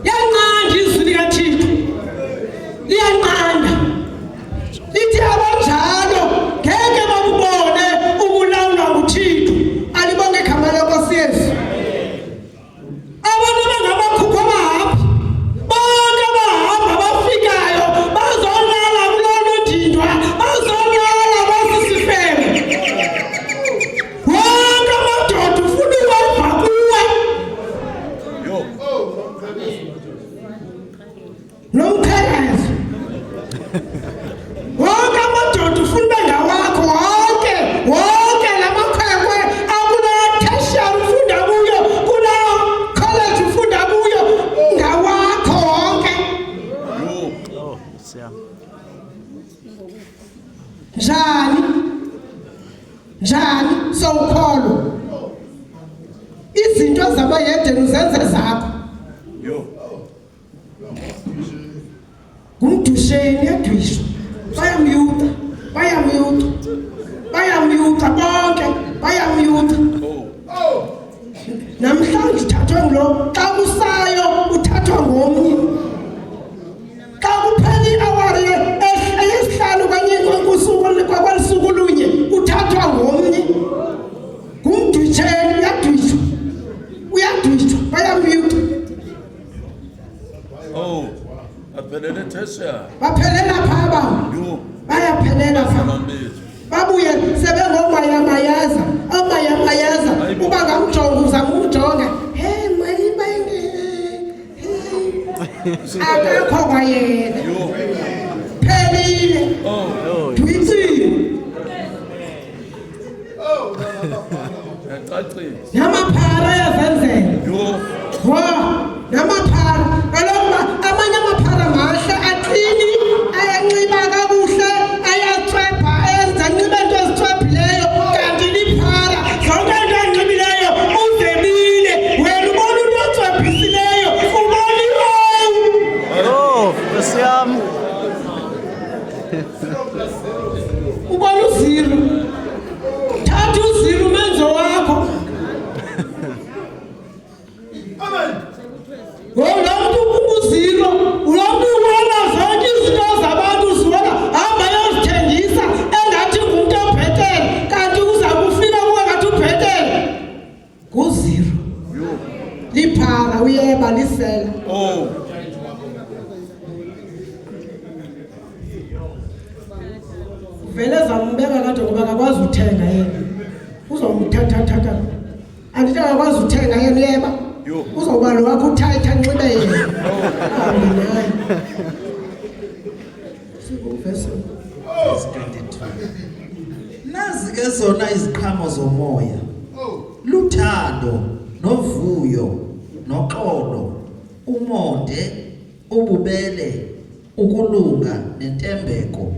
Liyanqanda izwi likaThixo, liyanqanda. Lithi abanjalo ngeke bakubone ukulawulwa nguThixo. Alibonge igama leNkosi Yesu. Abantu abangabakhupha abahamba bonke abahamba bafikayo bazolala kuloo nondindwa, bazolala kwesi sifebe. Wonke amadoda ufuna uweva kuwe. Yo. Nomqhekazo. Wonke amadoda ufuna ube ngawakho wonke, wonke la makhwenkwe akulaa tertiary ufunda kuyo, kulaa college ufunda kuyo, ngawakho wonke. Yo. Oh, siyam. Njani? Njani sowukholwa? Izinto zabayedeni uzenze zakho. Yo. Ngumdusheni yadwishwa. Bayamyuta, bayamyuta. Bayamyuta bonke, bayamyuta. Oh. Namhlanje uthathwe ngulo, xa kusayo uthathwa ngomnye. Xa kuphela i-awari eyesihlanu kanye kusuku kwalisuku lunye uthathwa ngomnye. Ngumdwitsheni uyadwishwa. Uyadwishwa, bayamyuta. Oh. Aphelele tertiary. Baphelela phaa babo. Yo. Bayaphelela phaa. Bazalwane bethu. Babuye sebengoomayamayaza, oomayamayaza. Hayibo. Uba ngamjonga uzama umjonga. Hey, mayibayinge. Akekho kwayena. Yo. Phelile. Oh. Oh, Dwitsiwe. Yacacisa. Namaphara ayazenzela. Yo. Wa, namaphara. Kaloku amanye amaphara mahle, aklini, ayanxiba kakuhle, ayatswebha, enza anxibe into ezitswebhileyo, kanti liphara. Zonke into anxibileyo uzebile. Wena ubona into otswebhisileyo, ubona irowu. oh, Nkosi yam. Ubona uziro. Thatha uziro umenzo wakho. Ngoku laa mntu uziro, laa mntu ubona zonke izinto zabantu uzibona, hamba ayozithengisa engathi ngumntu obhetele, kanti uza kufika kuwe ngathi ubhetele. Nguziro. Yo. Liphara uyeba lisela. Oh. Vele zambeka kade ngoba akakwazi uthenga yena. Uzomthatha-thatha. Andithi akakwazi uthenga yena uyeba. Yo. Uzawuba lo wakho uthayitha anxibe yena. Ahambe naye. Sikuvesi. Verse 22. Nazi ke zona iziqhamo zomoya. Luthando, novuyo, noxolo, umonde, ububele, ukulunga nentembeko,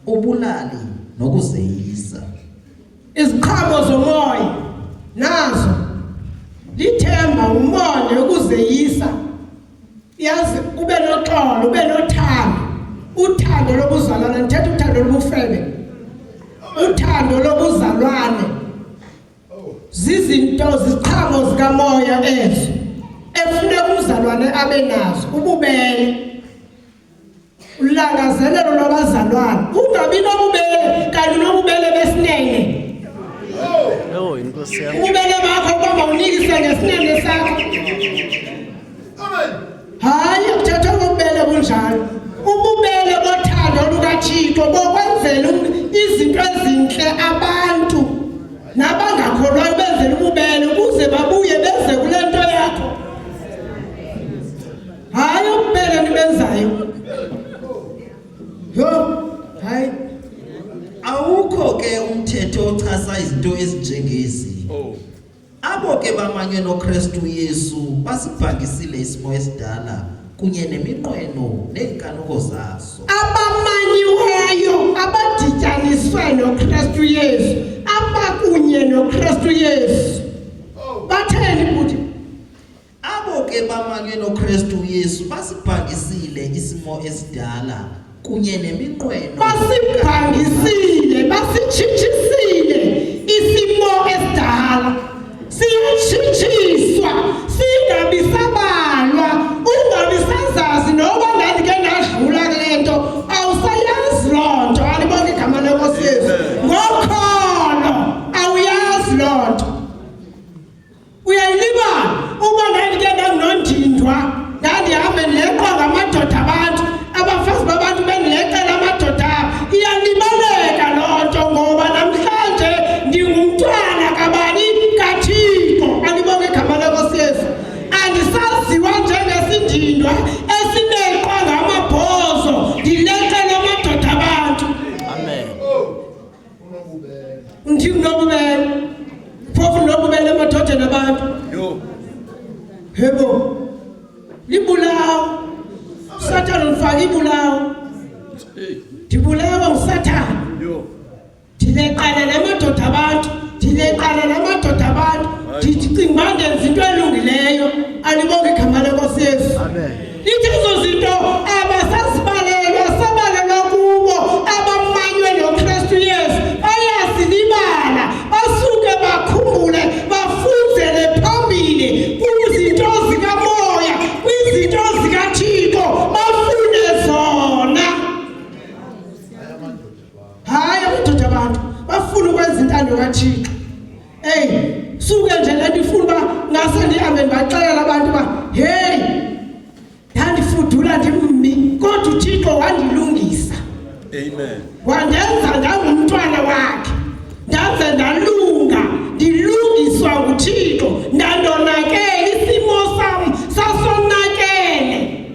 ubulali nokuzeyisa. Iziqhamo zomoya nazo lithemba, umonde, ukuzeyisa. Yazi ube noxolo, ube nothando. Uthando lobuzalwana, ndithetha uthando lobufebe. Uthando lobuzalwane. Zizinto ziqhamo zikamoya ezo. Efuneka umzalwane abe nazo, ububele. Ulangazelelo lwabazalwane. Ungabi nobubele kanti nobubele besinene. Oh, Nkosi yam. Ububele bakho uba mawunikise ngesinene sakho. Hayi, kuthethwa ngobubele bunjalo. Ububele bothando lukaThixo bokwenzela izinto ezintle abantu nabangakholwayo, benzele ububele ukuze babuye beze kule nto yakho. Hayi ububele nibenzayo. Yho, hayi. Awukho ke umthetho ochasa izinto ezinjengezi. Oh. Abo ke bamanywe noKristu Yesu basibhangisile isimo esidala kunye neminqweno neenkanuko zaso. Abamanyiweyo, abadityaniswe noKristu Yesu, abakunye noKristu Yesu. Batheni buthi? Abo ke bamanywe noKristu Yesu basibhangisile isimo esidala kunye neminqweno. Basibhangisile, basitshitshisile isimo esidala. Siyatshitshiswa, singabi sabalwa. Hebo, libulawo usathane, undifake ibulawo. Hey. Ndibulawa ngusathane. Yo. Ndileqana namadoda abantu, ndileqana namadoda abantu, ndicinga uba ndenza into elungileyo. Alibonke igama lenkosi Yesu. Amen. Lithi ezo zinto abasazibalelwa, sabalelwa kubo abamanywe noKristu Yesu. Bayazilibala, basuke bakhumbule, bafunzele phambili kwizinto zikamoya, kwizinto zikaThixo, bafune zona. Hayi, amadoda abantu bafuna ukwenza intando kaThixo. Eyi, suke nje le nto ifuna uba ngase ndihambe ndibaxelela abantu uba heyi, ndandifudula ndimmi, kodwa uThixo wandilungisa. Amen. Wandenza ndangumntwana wakhe, ndaze ndalunga, ndilungiswa nguThixo. Ndandonakele, isimo sam sasonakele,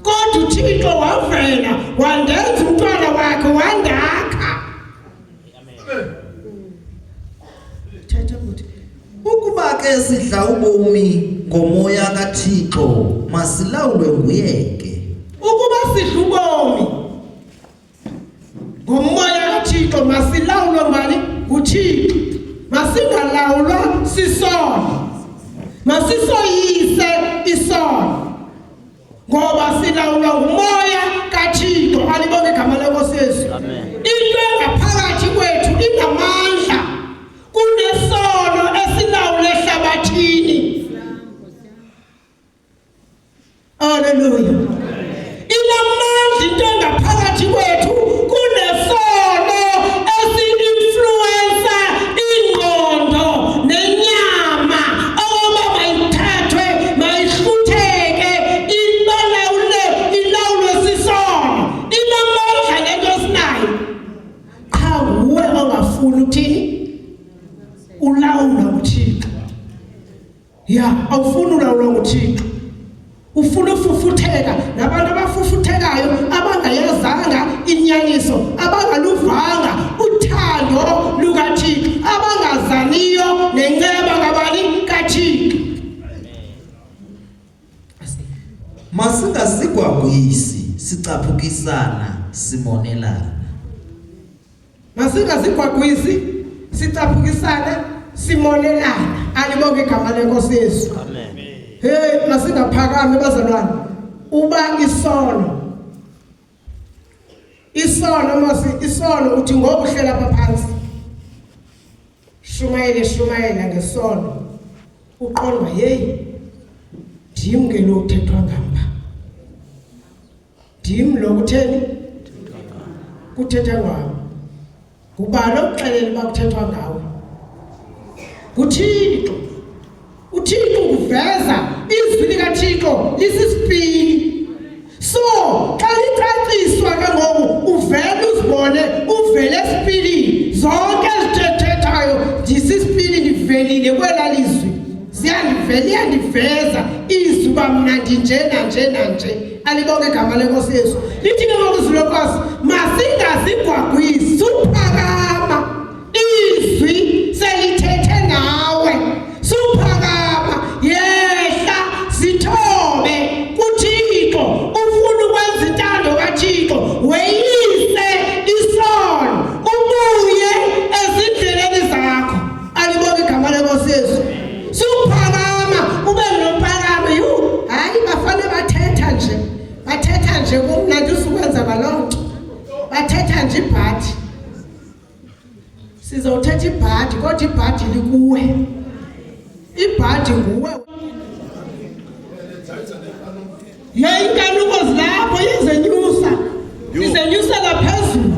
kodwa uThixo wavela wandenza umntwana wakhe, wandakha. Thetha kuthi. Ukuba ke sidla ubomi ngomoya kaThixo, masilawulwe nguye ke. Ukuba sidla ubomi ngomoya kaThixo, masilawulwe ngubani? NguThixo. Masingalawulwa sisono, masisoyise isono, ngoba silawulwa ngumoya kaThixo. Alibonke igama lenkosi Yesu. Amen. Into engaphakathi kwethu inamandla kunesono esilawula ehlabathini. Haleluya! Inamandla into engaphakathi kwethu kunesono esi-influensa ingqondo nenyama okoba mayithathwe, mayihlutheke, ibalawule, ilawulwe sisono. Inamandla lento esinayo, qha nguwe ongafuni uthini? Ulawulwa nguThixo. Ya, awufuni ulawulwa nguThixo, ufuna ufufutheka nabantu abafufuthekayo, abangayazanga inyaniso, abangaluvanga uthando lukaThixo, abangazaniyo nenceba ngabani? KaThixo. Masingasigwagwisi, sicaphukisana, simonelana. Masingazigwagwisi, sicaphukisana, simonelana. Alibonke igama lenkosi Yesu. Amen. Hey, masingaphakami bazalwane. Uba isono masi isono uthi ngoba uhlela apha phansi, shumayele, shumayela ngesono, uqondwa hey, ndim ke lo kuthethwa ngamba, ndim lo kutheni kuthethwa ngawe. Ngubani okuxelela uba kuthethwa ngawe? NguThixo. UThixo ukuveza izwi likaThixo lisisipili. So xa licaciswa ke ngoku, uvele uzibone uvele esipilini. Zonke ezithethethayo, ndisisipili, ndivelile kwelaa lizwi, ziyandivela, iyandiveza izwi uba mna ndinje nanje nanje. Alibonke igama lenkosi Yesu. Lithi ke ngoku izwi lenkosi, masingazigwagwisi. Suphakama, izwi selithethe nawe, suphakama, yehla, zithobe kuThixo. Ufuna ukwenza intando kaThixo, weyise isono, ubuye ezindleleni zakho. Alibonke igama lenkosi Yesu. Suphakama ube nophakama, yhu, hayi, bafane bathetha nje, bathetha nje kumnandi, usukwenza ngaloo nto, bathetha nje ibhadi. Sizawuthetha ibhadi, kodwa ibhadi likuwe, ibhadi nguwe. Ye, inkanuko zilapho, izenyusa, izenyusela phezulu.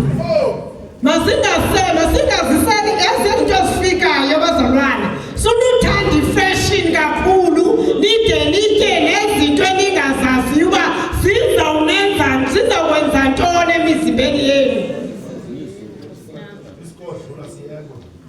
Masingaziseli ezi zinto ezifikayo bazalwana. Sunuthanda ifashion kakhulu, nide nitye nezinto eningazaziyo uba zizawunenza, zizawukwenza ntoni emizimbeni yenu.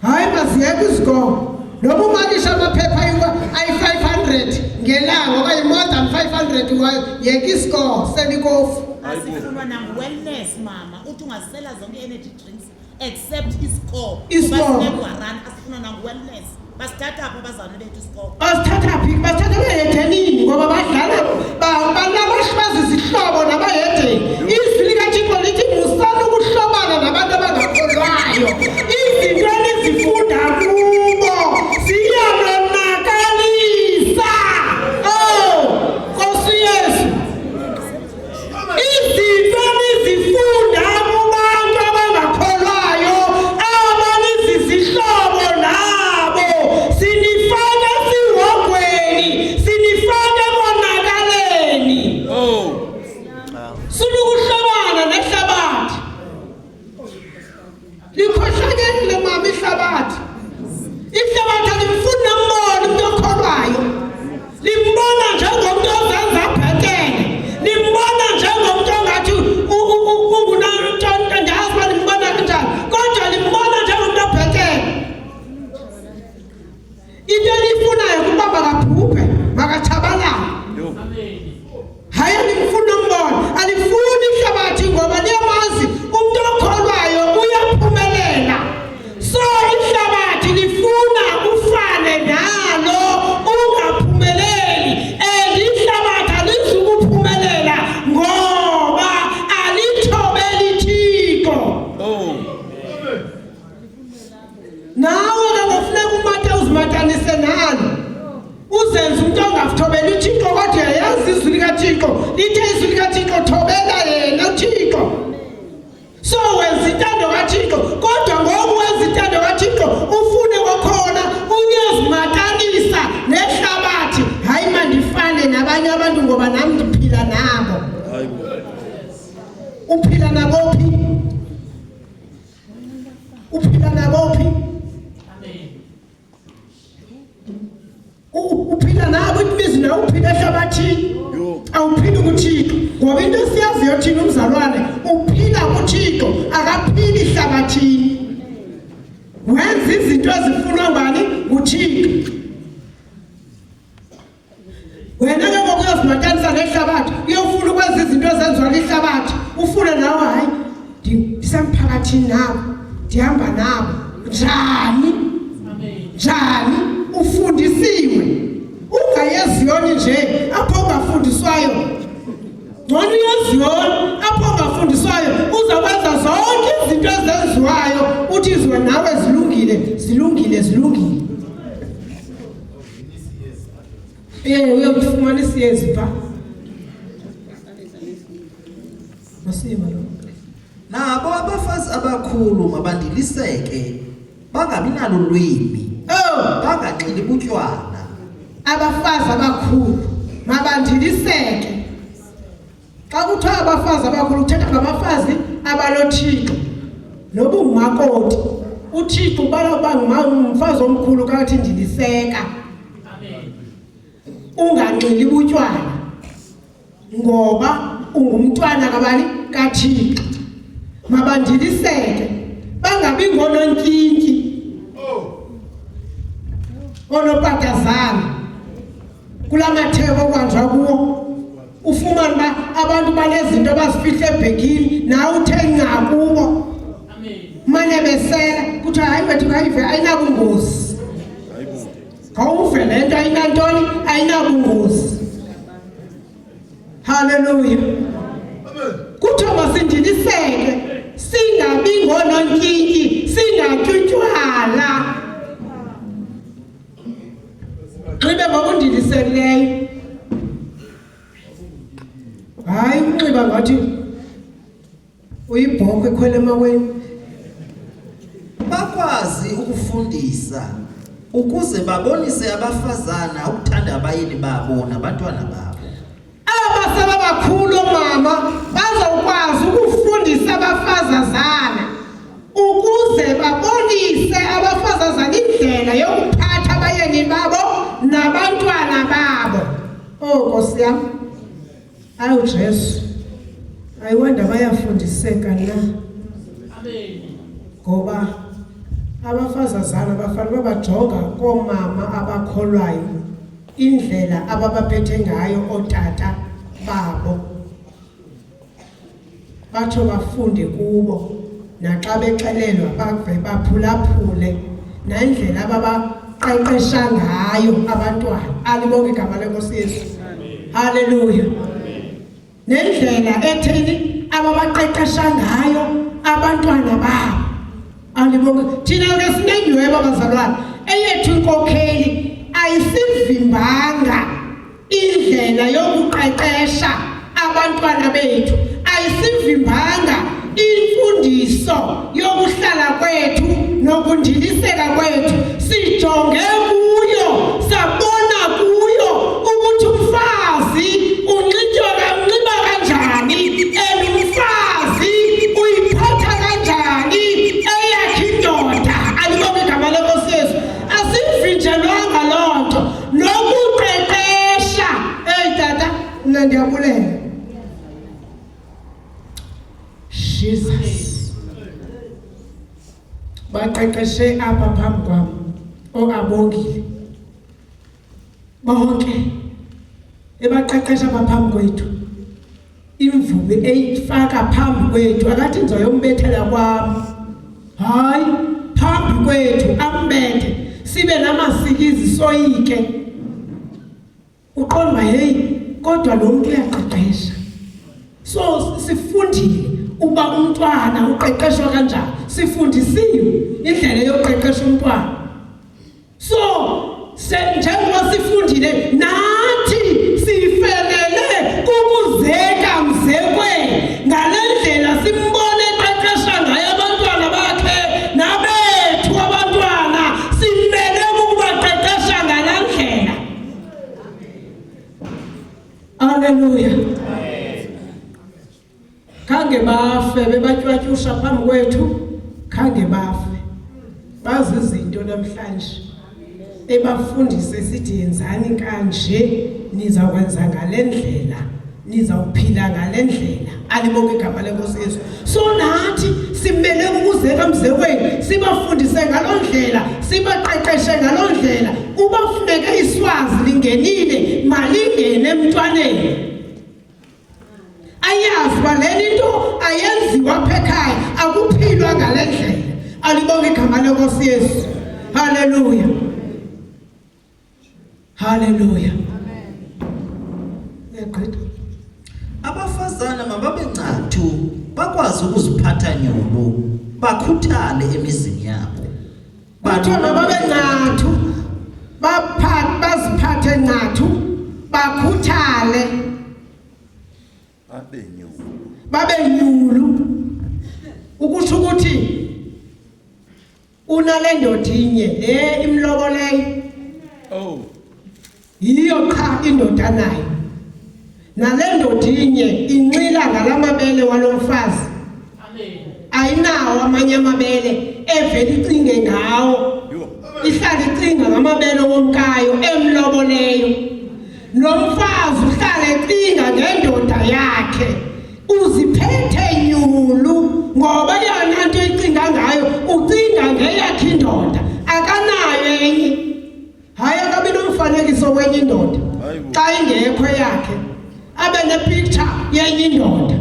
Hayi, maziyeke izikolo. Noba umakisha amaphepha ayi-500 ngelanga okanye more than 500 wayo, yeka isikolo, selikofu. Asifunwa nangu-wellness mama, uthi ungasela zonke i-energy drinks except iscore. Iscore. Sineguarana, asifunwa nangu-wellness. Basithatha phi abazalwane bethu isikolo? Basithatha phi? Basithatha ebahedenini ngoba badlala bazizihlobo nabahedeni. Izwi likaThixo lithi musani ukuhlobana nabantu abangakholwayo. Izinto enizifunda kubo ziyanonakalisa. Oh, Nkosi Yesu. Izinto enizifunda kubantu abangakholwayo abanizizihlobo nabo sinifaka esihogweni, sinifaka ekonakaleni. Oh. Sunukuhlobana nehlabathi. Likhohlakele mama ihlabathi. Ihlabathi alimfuni nombona umuntu okholwayo. Limbona njengomntu ozenza bhetele. Limbona njengomntu ongathi ungunanto, ndiyazi uba limbona kanjani. Kodwa limbona njengomntu obhetele. Into eliyifunayo kuba makabhubhe, makatshabalale. Yo. Hayi, alimfuni nombona, alifuni ihlabathi ngoba liyamazi umntu okholwayo uyaphumelela. So ihlabathi lifuna ufane nalo ungaphumeleli, and ihlabathi alizukuphumelela ngoba alithobeli Thixo. Oh. Nawe ke ngofuneka umata uzimatanise nalo, uzenze umntu ongathobeli uThixo, kodwa uyayazi izwi likaThixo lithe, izwi likaThixo thobela yena uThixo. So wenza intando kaThixo, kodwa ngoku wenza intando kaThixo ufune kwakhona uyozimatanisa nehlabathi. Hayi, mandifane nabanye abantu ngoba nam ndiphila nabo. Hayibo. Uphila nabo phi? Uphila nabo phi? Uphila nabo, it means nawe uphila ehlabathini. Yo. Awuphili kuThixo, ngoba into esiyaziyo thina, umzalwane uphila kuThixo, akaphili ehlabathini. Wenza izinto ezifunwa ngubani? NguThixo. Wena ke ngoku uyozimatanisa nehlabathi, uyofuna ukwenza izinto ezenziwa lihlabathi, ufune nawe, hayi, ndisemphakathini nabo, ndihamba nabo. Njani? Njani? Ufundisiwe. Ungayeziyoni nje apho ungafundiswayo. Ngcono uyeziyoni apho ungafundiswayo, uzakwenza zonke izinto ezenziwayo, uthi izwe nawe zilungile, zilungile, zilungile. Ye, uyokufumana isiyezi pha. Masima lo. Nabo abafazi abakhulu mabandiliseke, bangabi nalo lwimi, Oh, banganxili butywala. Abafazi abakhulu mabandiliseke. Xa kuthiwa abafazi abakhulu, kuthetha ngabafazi abanoThixo. Noba ungumakoti, uThixo ubala uba ngumfazi omkhulu kathi ndiliseka. Unganxili butywala ngoba ungumntwana kabani? KaThixo. Mabandiliseke, bangabi ngoonontyintyi, oonopatazana. Kula matheko okuhanjwa kuwo ufumane uba abantu banezinto abazifihla ebhegini, nawe uthe nca kubo, mane besela, kuthiwa hayi wethu, khayive ayinabungozi. Hayibo. Khawuve le nto ayinantoni? Ayinabungozi. Halleluya. Kuthiwa masindiliseke, singabi ngoonontyintyi, singatyutywala. Nxibe ngokundilisekileyo, hayi unxiba ngathi uyibhokhwe ekhwele emaweni. Bakwazi ukufundisa ukuze babonise abafazana ukuthanda abayeni babo nabantwana babo. Aba sebabakhulu oomama bazokwazi ukufundisa abafazazana ukuze babonise abafazazana indlela yokuphatha abayeni babo nabantwana babo. Oh Nkosi yam, awu Jesu, ayiwanda bayafundiseka na, ngoba abafazazana bafanele babajonga koomama abakholwayo indlela ababaphethe ngayo ootata babo, batsho bafunde kubo, naxa bexelelwa bave baphulaphule nandlela ababaqeqesha. ababaqeqesha ngayo abantwana. Alibonke igama lenkosi Yesu. Haleluya. Nendlela etheni ababaqeqesha ngayo abantwana babo. Alibonke. Thina ke sinenyhweba bazalwane. Eyethu inkokheli ayisivimbanga indlela yokuqeqesha abantwana bethu, ayisivimbanga imfundiso yokuhlala kwethu nokundiliseka kwethu. Sijonge kuyo, sabona kuyo ukuthi umfazi unxitywa unxiba kanjani and umfazi uyiphatha kanjani eyakhe indoda. Alibonke igama lenkosi Yesu. Asivinjelwanga loo nto nokuqeqesha. Eyi tata, mna ndiyabulela. Jesus, baqeqeshe apha phambi kwam oabongile bonke ebaqeqesha apha phambi kwethu, imvubi eyifaka phambi kwethu, akathi ndizoyombethela kwam, hayi, phambi kwethu ambethe sibe namasikizi soyike. Uqonda hey, kodwa lo muntu uyaqeqesha. So sifundile uba umntwana uqeqeshwa kanjani, sifundisiwe indlela yokuqeqesha umntwana. So njengoba sifundile nathi sifelele kukuzeka mzekweni ngale ndlela simbone eqeqesha ngayo abantwana bakhe nabethu abantwana, simele ukubaqeqesha ngala ndlela. Haleluya. Khange bafe bebatywatyusha phambi kwethu, khange bafe. Bazi izinto namhlanje ebafundise sithi yenzani kanje, nizakwenza ngale ndlela, nizawuphila ngale ndlela. Alibonke igama lenkosi Yesu. So nathi simele ukuzeka mzekweni, sibafundise ngaloo ndlela, sibaqeqeshe ngaloo ndlela. Uba funeke iswazi lingenile, malingene emntwaneni. Ayazi uba le nto ayenziwa apha ekhaya, akuphilwa ngale ndlela. Alibonke igama lenkosi Yesu. Haleluya. Haleluya. Uyagqitha. Abafazana mababe ncathu, bakwazi ukuziphatha nyulu, bakhuthale emizini yabo. Kuthiwa mababe ncathu, baziphathe ncathu, bakhuthale, babe nyulu, babe nyulu. Ukusho ukuthi unale ndoda inye le imloboleyo. Oh. Yiyo qha indoda nayo. Nale ndoda inye inxila ngalamabele walomfazi. Amen. Ayinawo amanye amabele evele icinge ngawo. Ihlala icinga ngamabele womkayo emloboleyo. Lo mfazi uhlala ecinga ngendoda yakhe. Uziphethe nyulu ngoba yona nto icinga ngayo, ucinga ngeyakhe indoda, akanayo enye. Hayi, akabi nomfanekiso wenye indoda xa ingekho eyakhe, abe nepicture yenye indoda.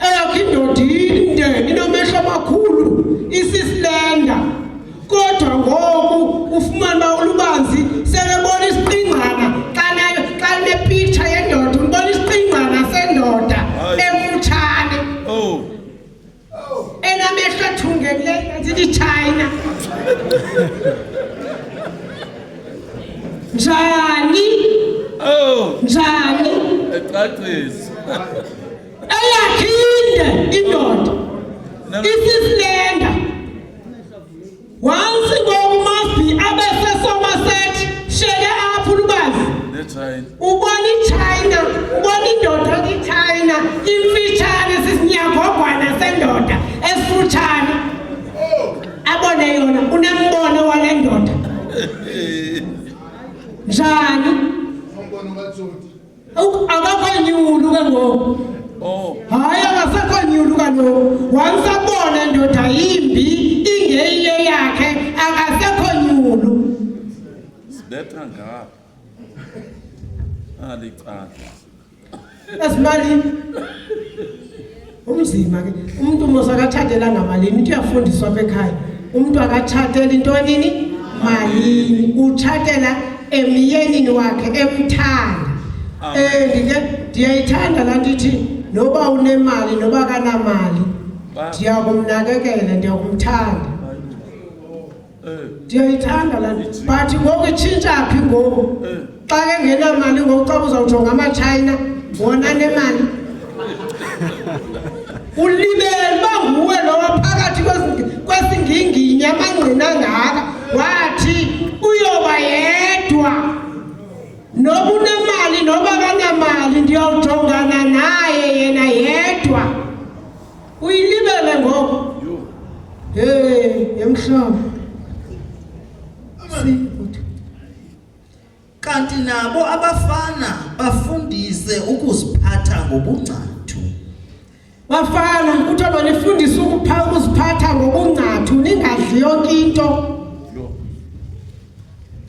Eyakhe indoda inde, inomehlo amakhulu, isisilenda, kodwa ngoku ufumana uba ulubanzi selebona isiqingqana. Xa nepicture yendoda ubona isiqingqana sendoda emfutshane. Enamehlo athungekileyo ngathi iChina. Njani? Njani? Ecacisa. Eyakhe inde indoda. Isisilenda. Once ngoku must be abe seSomerset, sheke apho ulubazi. NeChina. Ubona iChina, ubona indoda iChina, imfitshane sisinyagogwana sendoda esifutshane. Abone yona, unembono wale ndoda. Njani? Akakho nyulu ke ngoku. Hayi, akasekho nyulu kaloku. Once abona indoda yimbi ingeyiyo yakhe, akasekho nyulu. Sibetha ngapha. Alicala. Ezimalini. Umzima ke. Umuntu mos akatshatela ngamalini, into uyafundiswa apha ekhaya. Umuntu akatshateli into nini? Malini. Utshatela emyenini wakhe emthanda. Ndike ndiyayithanda laa nto ithi noba unemali noba kanamali ndiyakumnakekela, ndiyakumthanda. Ndiyayithanda laa nto. But ngoku itshintsha phi ngoku? Xa ke ngenamali ngoku, xa uzawujonga amaTshayina wona nemali, ulibele uba nguwe lowa phakathi kwesinginginya amangqina angaka wathi uyoba yedwa. Noba unemali noba kanamali, ndiyawujongana naye yena yedwa. Uyilibele ngoku. Hey, yemhlobo. Sibutho. Kanti nabo abafana bafundise ukuziphatha ngobungcathu. Bafana, kuthiwa manifundise ukuziphatha ngobungcathu, ningadli yonke into.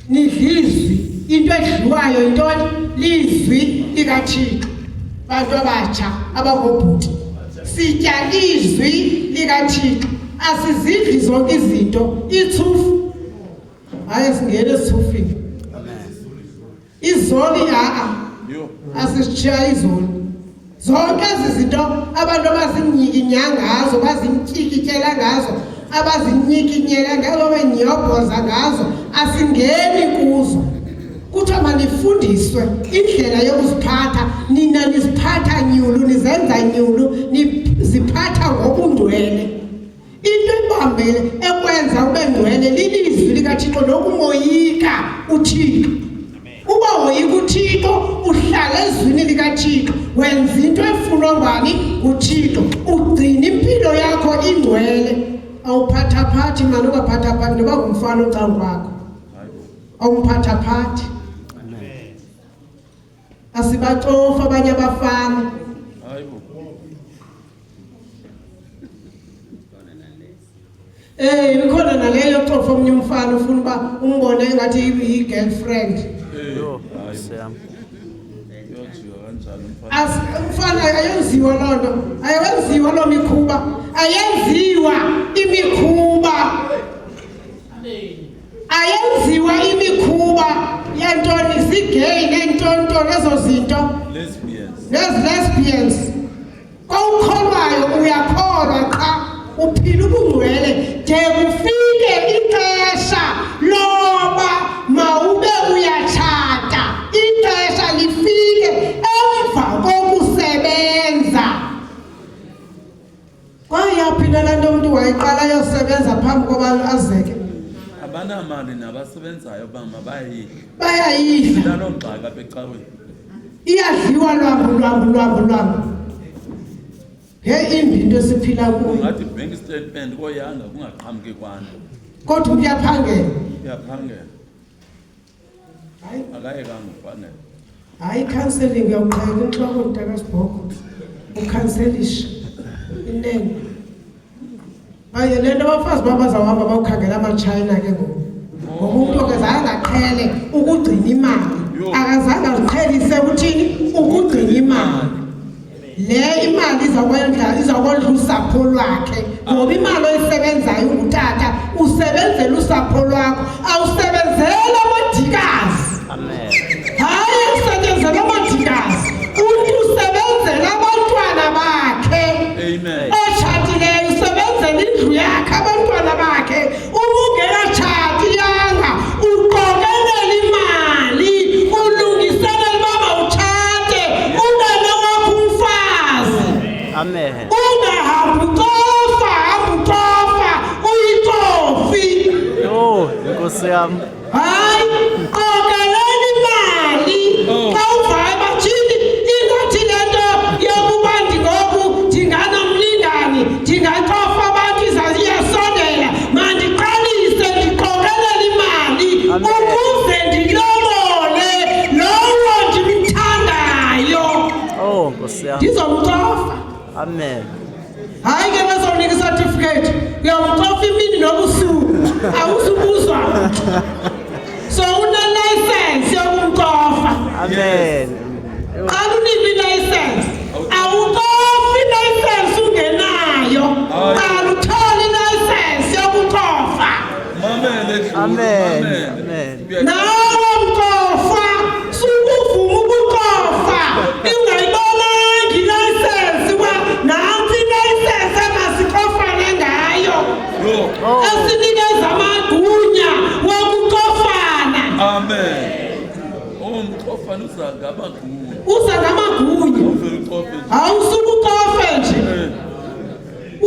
Nidlizwi, into edliwayo yintoni? Lizwi likaThixo. Bantu abatsha abangobhuti, sitya izwi likaThixo, asizidli zonke izinto. Ithufu, hayi, singene esithufini. Izoli, ha-a, asisitshiya izoli. Zonke ezi zinto abantu abazinyikinya ngazo, bazinyikityela ngazo, abazinyikinyela ngazo, benyobhoza ngazo, asingeni kuzo. Kuthiwa manifundiswe indlela yokuziphatha. Nina niziphatha nyulu, nizenza nyulu, niziphatha ngobungcwele. Into ebambele ekwenza ube ngcwele lilizwi likaThixo nokumoyika uThixo. Uba woyika uThixo, uhlala ezwini likaThixo, wenza into efunwa ngubani? NguThixo. Ugcina impilo yakho ingcwele. Awuphathaphathi mani, ungaphathaphathi noba ngumfana ocanga kwakho, awumphathaphathi. Asibacofa abanye abafana. Ikhona naleyo yocofa omnye umfana, ufuna uba umbone engathi yi-girlfriend. Yho, Nkosi yam. Umfana ayenziwa loo nto, ayenziwa loo mikhuba, ayenziwa imikhuba, ayenziwa imikhuba yantoni, zigay neentontoni ezo zinto, Lesbians. Nezi lesbians. Kowukholwayo uyakholwa qha, uphila ubungcwele de kufike ixesha loba mawube uyatshata. Ixesha lifike emva kokusebenza. Kwayaphi laa nto umntu wayiqala ayosebenza phambi koba azeke? Abanamali nabasebenzayo bama bayayidla. Bayayidla. Sinaloo ngxaki apha ecaweni. Iyadliwa lwambu lwambu lwambu lwambu. He, imbi into esiphila kuyo. Ungathi bank statement koyanga kungaqhamuki kwanto. Kodwa umntu uyaphangela. Uyaphangela. Hayi. Akayekanga uphangela. Hayi, counseling uyawuqheka intloko mntakasibhoko. Ukhanselisha. Inene. Hayi, le nto abafazi babo bazawuhamba bayokhangela amaTshayina ke ngoku. Ngoba umntu akazange aqhele ukugcina imali. Akazange aziqhelise ukuthini? Ukugcina imali. Le imali izawukondla usapho lwakhe. Ngoba imali oyisebenzayo ungutata, usebenzela usapho lwakho, awusebenzeli amadikazi. Amen. Hayi, usebenzela amadikazi. Umntu usebenzela abantwana bakhe. Amen. Otshatileyo usebenzela indlu yakhe, abantwana bakhe. Uma ungekatshati yanga, uqokelela imali, ulungiselela uba mawutshate, ube nowakho umfazi. Amen. Ungahambi ucofa, hamba ucofa, uyitofi. Yho, Nkosi yam. Hayi, qokelela imali. Xa uvayo bathini, ingathi le nto yokuba ndingoku ndinganomlingani, ndingacofa abantu iyasondela, mandiqalise ndiqokelele imali Amen. ukuze ndilobole lowo ndimthandayo. Oh, Nkosi yam. Ndizomcofa. Amen. Hayi ke, bazawunika icertificate, uyamcofa imini nobusuku, awuzubuzwa. So une-license yokumcofa. Amen. Qala unikwe i-license. Awucofi i-license ungenayo. Qala uthole i-license yokucofa. Mamele. Amen. Amen. Nawe mkofa, sukuvuma ukukofa ingayibonanga ilayisensi uba nantsi ilayisensi emasikofane ngayo. Yo. Oh. Esinikeza amagunya wokukofana. Amen. Umqofana uza ngamagunya. Uza ngamagunya. Uvele uqofe nje. Awusukukofe nje.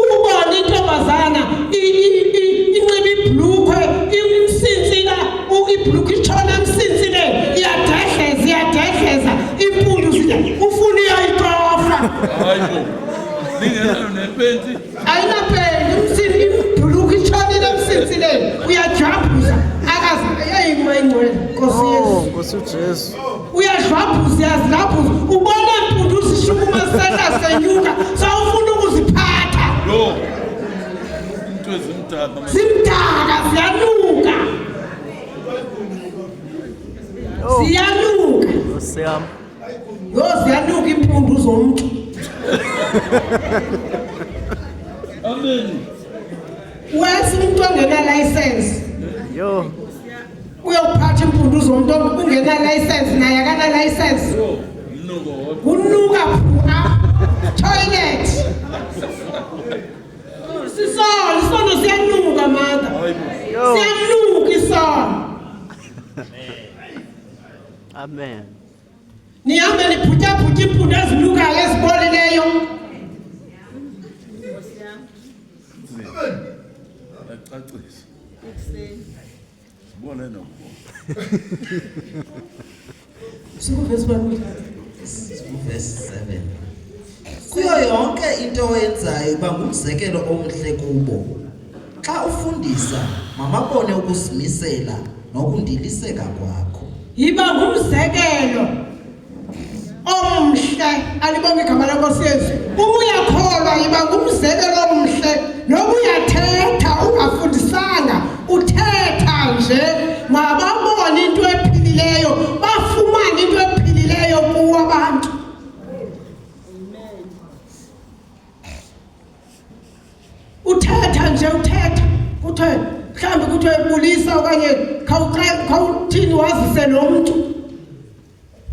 Ubone intombazana inxiba ibhlukhwe imsintsila, ibhlukhwe itshona emsintsile, iyadedleza, iyadedleza, impundu zitya, ufuna uyoyitofa. Hayi bo. Ningenayo nepenti. Ayinapenti, ibhlukhwe itshonile emsinsileni, uyajwabhuza, akaze eyingcwele Nkosi Oh, Yesu. Nkosi uJesu. Uyadlwabhuza, uyazilabhuza, ubona impundu zishukuma sehla senyuka, sawufuna ukuziphatha. Yo. Into ezimdaka. Zimdaka, ziyanuka. Oh. Ziyanuka. Nkosi yam. Yho, ziyanuka iimpundu zomntu. Amen. Wesi umntu ongenalayisensi. Yho. Uyophatha iimpundu zomntu ungenalayisensi, naye akanalayisensi. Yo, mnuko wodwa. Kunuka phu toilet. Sisono, isono siyanuka mother. Hayi bo. Yho. Siyanuka isono. Amen. Nihambe nibhutyabhutya iimpundu ezinukayo ezibolileyo. Yacacisa. Sibone nokubona. Sikuvesi bani? Verse 7. Kuyo yonke into oyenzayo iba ngumzekelo omhle kubo. Xa ufundisa, mababone ukuzimisela nokundiliseka kwakho. Yiba ngumzekelo omhle, alibonge igama lenkosi Yesu. Uma uyakholwa yiba ngumzekelo omhle, noba uyathetha ungafundisanga, uthetha nje, mababone into ephilileyo, bafumane into ephilileyo kuwo abantu. Uthetha nje, uthetha kuthiwe mhlawumbi kuthiwe bulisa okanye khawuthini wazise lo mntu.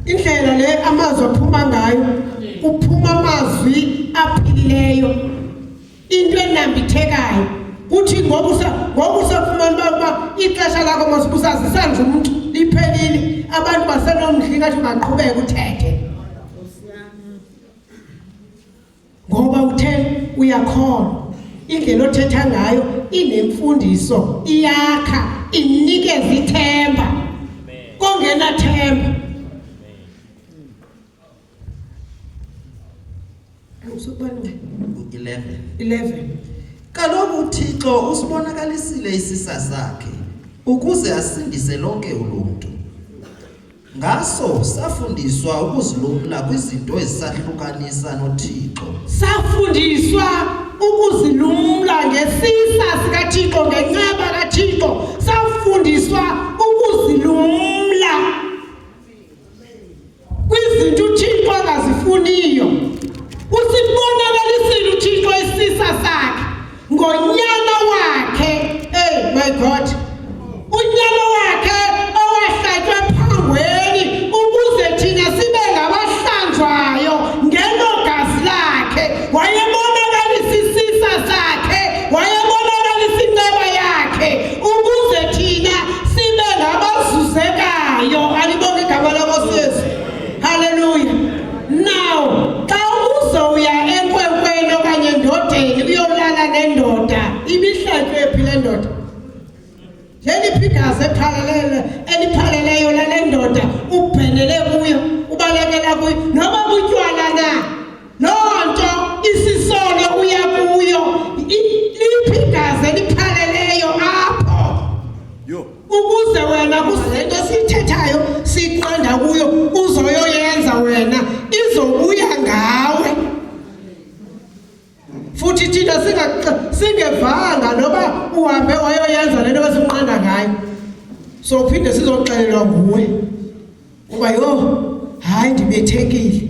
Indlela le amazwi aphuma ngayo, kuphuma amazwi aphilileyo, into enambithekayo. Kuthi ngoku usafumana uba ixesha lakho masibusazisa nje umntu liphelile, abantu basenomdla ingathi ungaqhubeka uthethe. Ngoba uthe uyakholwa, indlela othetha ngayo inemfundiso, iyakha, inikeza ithemba. Kongenathemba. Usubani? 11. 11. Kaloku uThixo usibonakalisile isisa sakhe ukuze asindise lonke uluntu. Ngaso safundiswa ukuzilumla kwizinto ezisahlukanisa noThixo. Safundiswa ukuzilumla ngesisa sikaThixo, ngenceba kaThixo. Safundiswa ukuzilumla kwizinto uThixo angazifuniyo. Usibonakalisile uThixo isisa sakhe ngonyana wakhe. Hey my God, unyana wakhe owahlatywa phangweni ukuze thina sibe ngabahlanjwayo ngelo gazi lakhe. Wayebonakalisa isisa sakhe, wayebonakalisa inceba yakhe ukuze thina sibe ngabazuzekayo. Alibonge igama lenkosi Yesu. Haleluya. Now xa uzowuya enkwenkweni okanye endodeni uyolala nendoda, ibihlatywe phi le ndoda? Leliphi igazi eliphaleleyo lale ndoda ubhenele kuyo, ubalekela kuyo, noba butywala na? Loo nto isisono uya kuyo, liphi igazi eliphaleleyo apho? Yo. Ukuze wena le nto siyithethayo siyiqonda kuyo uzoyoyenza wena, izobuya ngawe. Futhi thina singevanga noba uhambe wayoyenza le nto besimnqanda ngayo, so phinde sizoxelelwa nguwe uba yho, hayi ndibethekile,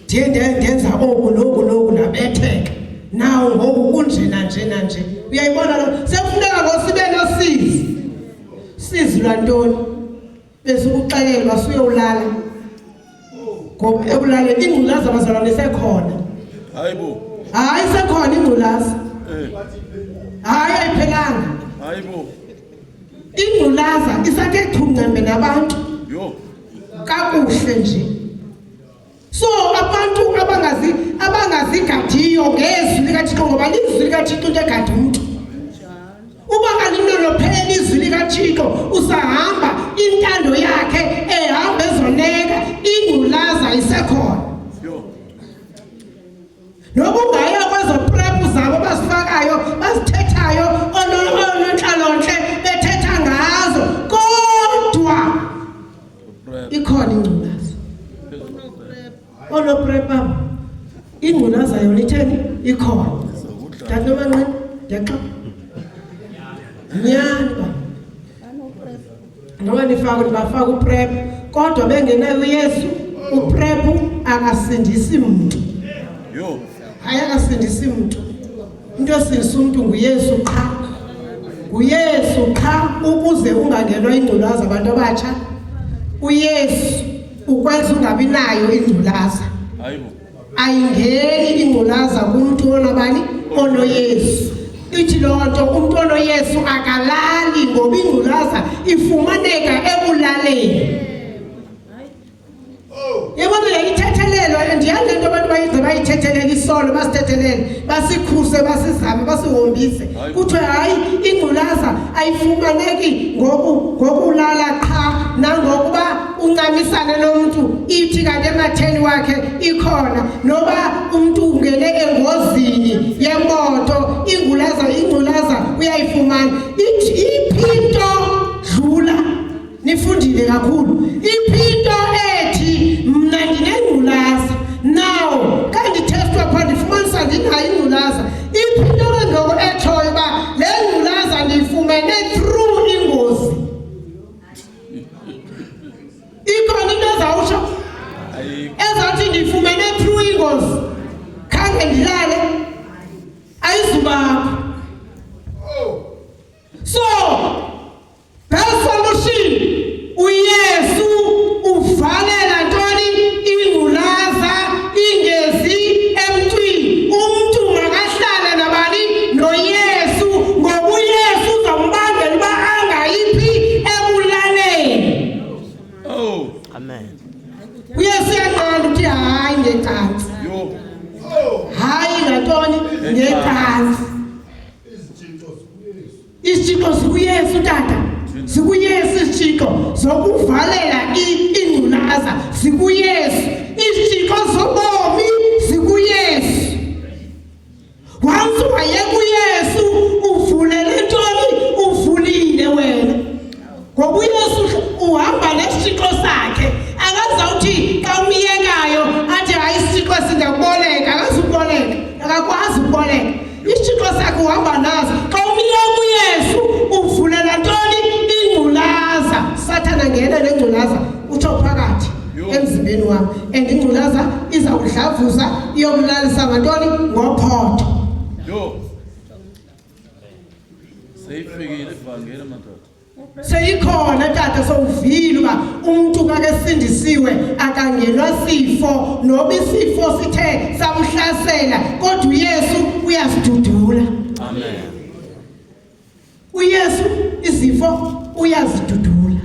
ndiye ndenza oku noku noku ndabetheka, nawo ngoku kunje nanje nanje. Uyayibona lo? Sekufuneka ngosibe nosizi, Sizi lwantoni? Besikuxelelwa suyolala. Ngoba ekulaleni ingculaza bazalwane isekhona. Hayibo. Hayi isekhona ingculaza. Eh. Hayi ayiphelanga. Hayibo. Ingculaza isathe chungcembe nabantu. Yho. Kakuhle nje. So abantu abangazi abangazigadiyo ngezwi likaThixo ngoba lizwi likaThixo into egada umntu. Uba kalinonophela izwi likaThixo usahamba intando yakhe ehamba ezoneka ingculaza isekhona. Yho. Noba ungaya kwezo prep zabo bazifakayo bazithethayo onontlalontle bethetha ngazo kodwa Prep. ikhona ingculaza. Oonoprep abo ingculaza yona itheni ikhona. Izokudla. Tata Nomanqina ndiyaxoka. Nyhani ba. Noba nifaka nibafaka uprep kodwa bengenayo uYesu uprep akasindisi mntu. Yho. Hayi akasindisi mntu. Into esindisa umntu nguYesu qha. NguYesu qha ukuze ungangenwa ingculaza abantu abatsha. uYesu ukwenza ungabi nayo ingculaza. Hayibo. Ayingeni ingculaza kumntu onabani onoYesu. Ithi loo nto umntu onoYesu akalali ngoba ingculaza ifumaneka ekulaleni. Yabona le ithethelelwa ndiyazi le nto abantu bayenze bayithethelele isono basithethelele basikhuse basizame basihombise kuthiwe hayi ingculaza ayifumaneki ngokulala qha nangokuba uncamisane nomntu ithi kanti ematheni wakhe ikhona noba umntu ungene engozini yemoto ingculaza ingculaza uyayifumana ithi iphi into dlula nifundile kakhulu iphi into ethi mna ndinengculaza now xa ndithestwa phaa ndifumanisa ndinayo ingculaza iphi into ke ngoku etshoyo uba le ngculaza ndiyifumene through ingozi ikhona into ezawutsho Ayikho. ezawuthi ndiyifumene through ingozi khange ndilale ayizubakho so best solution uYesu uvalela ntoni ingculaza ingezi emntwini umntu makahlale nabani noYesu ngoba uYesu uzombangela uba angayiphi ekulaleni. Oh. Amen. uYesu uyanqanda uthi hayi ngecantsi. Yho. Hayi ngantoni ngecantsi. Isitshixo sikuYesu tata. SikuYesu isitshixo zokuvalela ingculaza sikuYesu. Isitshixo zobomi sikuYesu. Once wayeka uYesu uvulele ntoni uvulile wena. Ngoba uYesu uhamba nesitshixo sakhe. Akazawuthi xa umyekayo athi hayi isitshixo singakuboleka, akazukuboleka, akakwazi ukuboleka. Isitshixo sakhe uhamba naso. Xa umyeka uYesu uvulela ntoni ingculaza. Sathana ngena nengculaza utsho phakathi emzimbeni wam. And ingculaza izawudlavuza iyokulalisa ngantoni ngophotho. Yho. Seyifikile ivangeli madoda. Seyikhona tata sowuvile uba umntu kakesindisiwe akangenwa sifo noba isifo sithe samhlasela kodwa uYesu uyasidudula. Amen. uYesu izifo uyazidudula.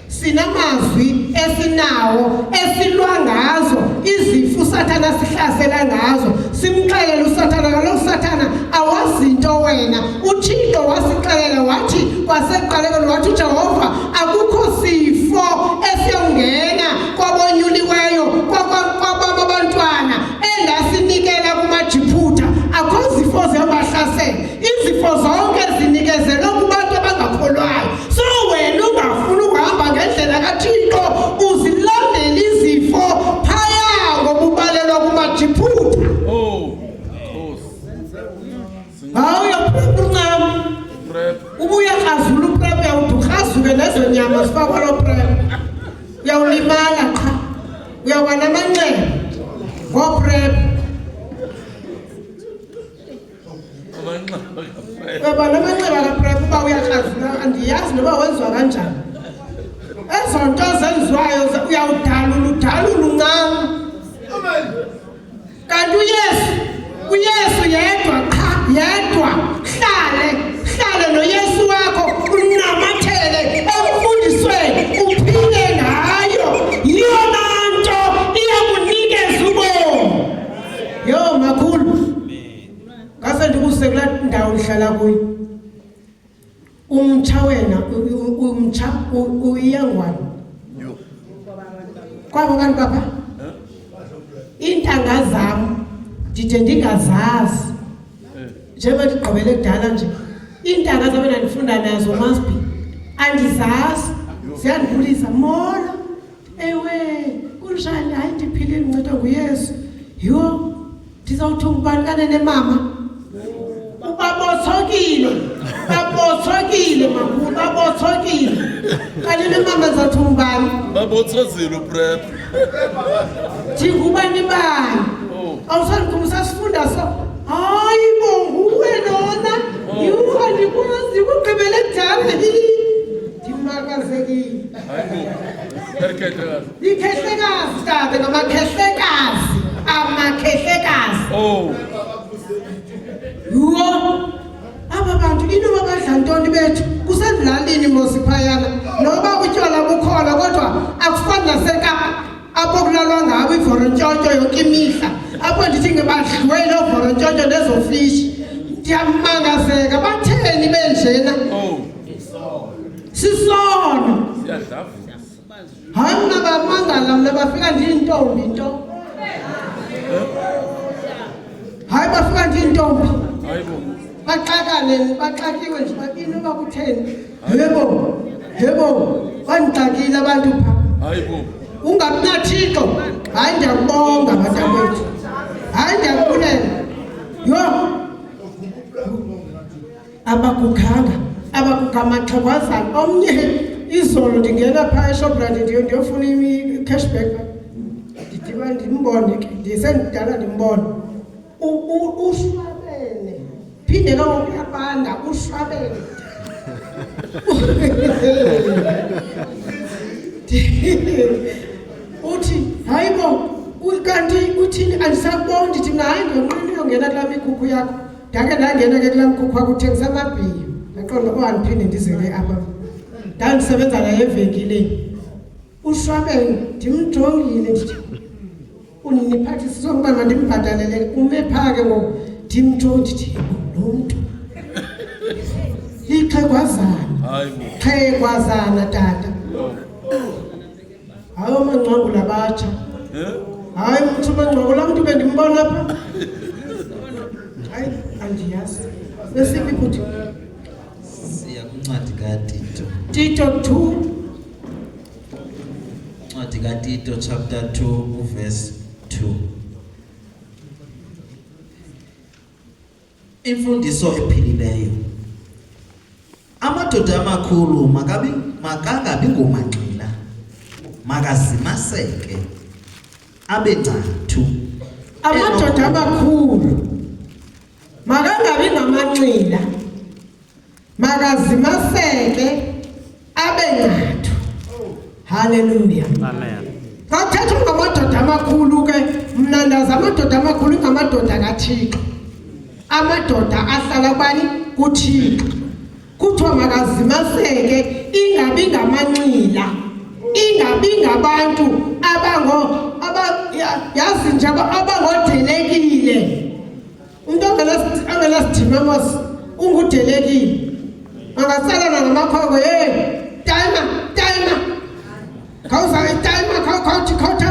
Sinamazwi esinawo esilwa ngazo izifo uSathana sihlasela ngazo. Simxelele uSathana kaloku uSathana awazinto wena. uThixo wasixelela wathi kwasekuqalekeni wathi uJehova akukho sifo esiyongena kwabonyuliweyo kwabam abantwana endasinikela kumaJiphutha akho zifo ziyobahlasela. Izifo zonke zinikezelwe kubantu abangakholwayo. So wena ungafuni ukuhamba ngendlela kaThixo uzilandela izifo phaya ngoba ubalelwa kumaJiphutha. Oh. Nkosi. Hayi uyaprep uncam. Prep. Uba uyakrazula uprep uyawude ukrazuke nezo nyama zifakwa loo prep. Uyawulimala qha. Uyawuba namanxeba ngooprep. Amanxeba kaprep. Uyawuba namanxeba kaprep uba uyakrazula andiyazi noba wenziwa kanjani. Udalula uncam. Kanti uYesu, uYesu yedwa qha, yedwa. Hlale, hlale noYesu wakho, unamathele emfundisweni, uphile ngayo. Yiyona nto iyakunikeza ubomi. Yho, makhulu. Ngase ndikuse kulaa ndawo ndihlala kuyo. Umtsha wena, umtsha uyangwane. Kwabo abantu bapha. Iintanga zam ndide ndingazazi. Njengoba ndigqibele kudala nje. Iintanga zam endandifunda nazo must be andizazi. Ziyandibulisa, molo. Ewe, kunjani? Hayi ndiphilile, ndincedwa nguYesu. Yho, ndizawuthi ngubani kanene mama? Ubabothokile, babothokile makhulu, babothokile. Kanene mama ndizawuthi ngubani? Babothozile uprep. Ndingubani bani? Oh. Awusandikhumbuza sasifunda so. Hayi bo, nguwe lona. Yhu, andikwazi kugqibele kudala. Ndimakazekile. Hayi bo. Erkekekazi. Ikhehlekazi tata, ngamakhehlekazi, amakhehlekazi. Oh. Yho, aba bantu inoba badla ntoni bethu? Kusezilalini mos phayana. Noba utywala bukhona kodwa akufani naseKapa apho kulalwa ngabo ivorontshontsho yonke imihla. Apho ndithi ngebadliwe loo vorontshontsho nezo fishi. Ndiyamangazeka, batheni benjena? Oh. Sisono. Siyadlavuza. Hayi mna bamangala mna bafika ndiyintombi nto. Hayi bafika ndiyintombi. Hayi bo. Baxakane, baxakiwe nje uba inoba kutheni. Yebo, yebo, bandixakile abantu pha. Hayi bo. Ungabi naThixo. Hayi ndiyakubonga bantakwethu. Hayi ndiyakubulela. Yho. Abagukhanga, abaguga amaxhegwazana. Omnye izolo ndingena phaa eShoprite ndiyofuna i-cashback. Ndidiba ndimbone ke, ndisendidala ndimbone. Ushwabene. Phinde ke ngoku uyabanda, ushwabene. Uthi, hayi bo, kanti uthini andisakuboni, ndithi mna hayi ndiyonqena uyongena kulaa mikhukhu yakho. Ndake ndangena ke kulaa mkhukhu wakho uthengisa amabhiyo. Ndaqonda uba andiphinde ndize ke apha. Ndandisebenza naye evenkileni. Ushwabene, ndimjongile ndithi undiphathisiswe ukuba mandimbhatalele, ume phaa ke ngoku. Ndimjonge ndithi lo mntu lixhegwazana. Hayi bo. Xhegwazana tata. Hayi omangcwangu labatsha. Eh? Hayi mntu mangcwangu laa mntu bendimbona apha. Hayi andiyazi. Besiphi bhuti? Siya kwincwadi kaTito. Tito 2. Incwadi kaTito chapter 2 uverse 2. Imfundiso ephilileyo. Amadoda amakhulu makangabi ngomanxila, makazimaseke, abe ngcathu. Amadoda amakhulu makangabi ngamanxila, makazimaseke, abe ngcathu. Haleluya. Amen. Xa kuthethwa ngamadoda amakhulu ke, mna ndazi amadoda amakhulu ngamadoda kaThixo. Amadoda ahlala kubani? KuThixo. Kuthiwa makazimaseke, ingabi ngamanxila, ingabi ngabantu yazi nje abangodelekile. Umntu ongenasidima mos ungudelekile. Angatsalana ngamakhongo, hey, tayima, tayima. Khawuza tayima, khawuthi, khawuthi,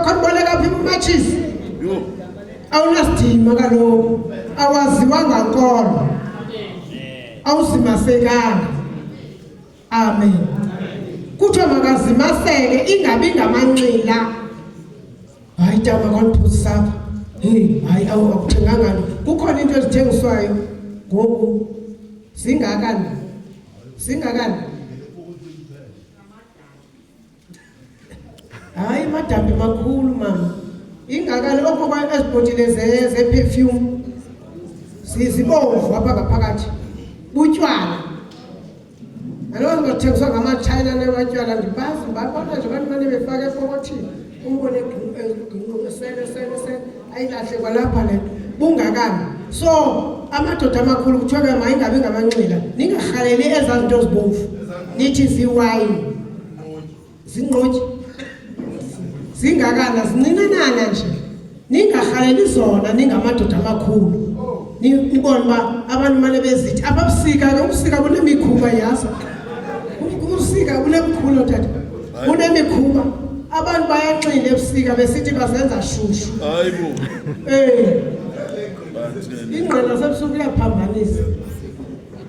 khawuboleka phi umatshisi? Yho. Awunasidima kaloku, awaziwanga nkolo. Awuzimasekanga. Amen. Kuthiwa makazimaseke, ingabi ngamanxila. Hayi tama kwandiphuzisa apha. Hey, hayi akuthenganga nto. Kukhona into ezithengiswayo ngoku. Zingakani? Zingakani? Hayi madambi makhulu mama. Ingakani oko kwa ezibhotile ze perfume. Zibomvu apha ngaphakathi. Butywala. Aloba bathengiswa ngamaTshayina nebatywala, ndibazi babona nje abantu bane befaka epokothini. Umbone sele sele sele ayilahle kwalapha le nto bungakani. So amadoda amakhulu kuthiwa ke mayingabi ngamanxila, ningarhaleli ezaa zinto zibomvu nithi ziiwayini, zinqotyi zingakana zincinanana nje, ningarhaleli zona ningamadoda amakhulu. Nibone uba abantu mane bezithi apha busika ke, ubusika bunemikhuba, yazi ubusika bunemikhuba tata, bunemikhuba. Abantu bayanxila ebusika besithi bazenza shushu. Hayi bo. Ingqina sebusuku iyaphambanisa.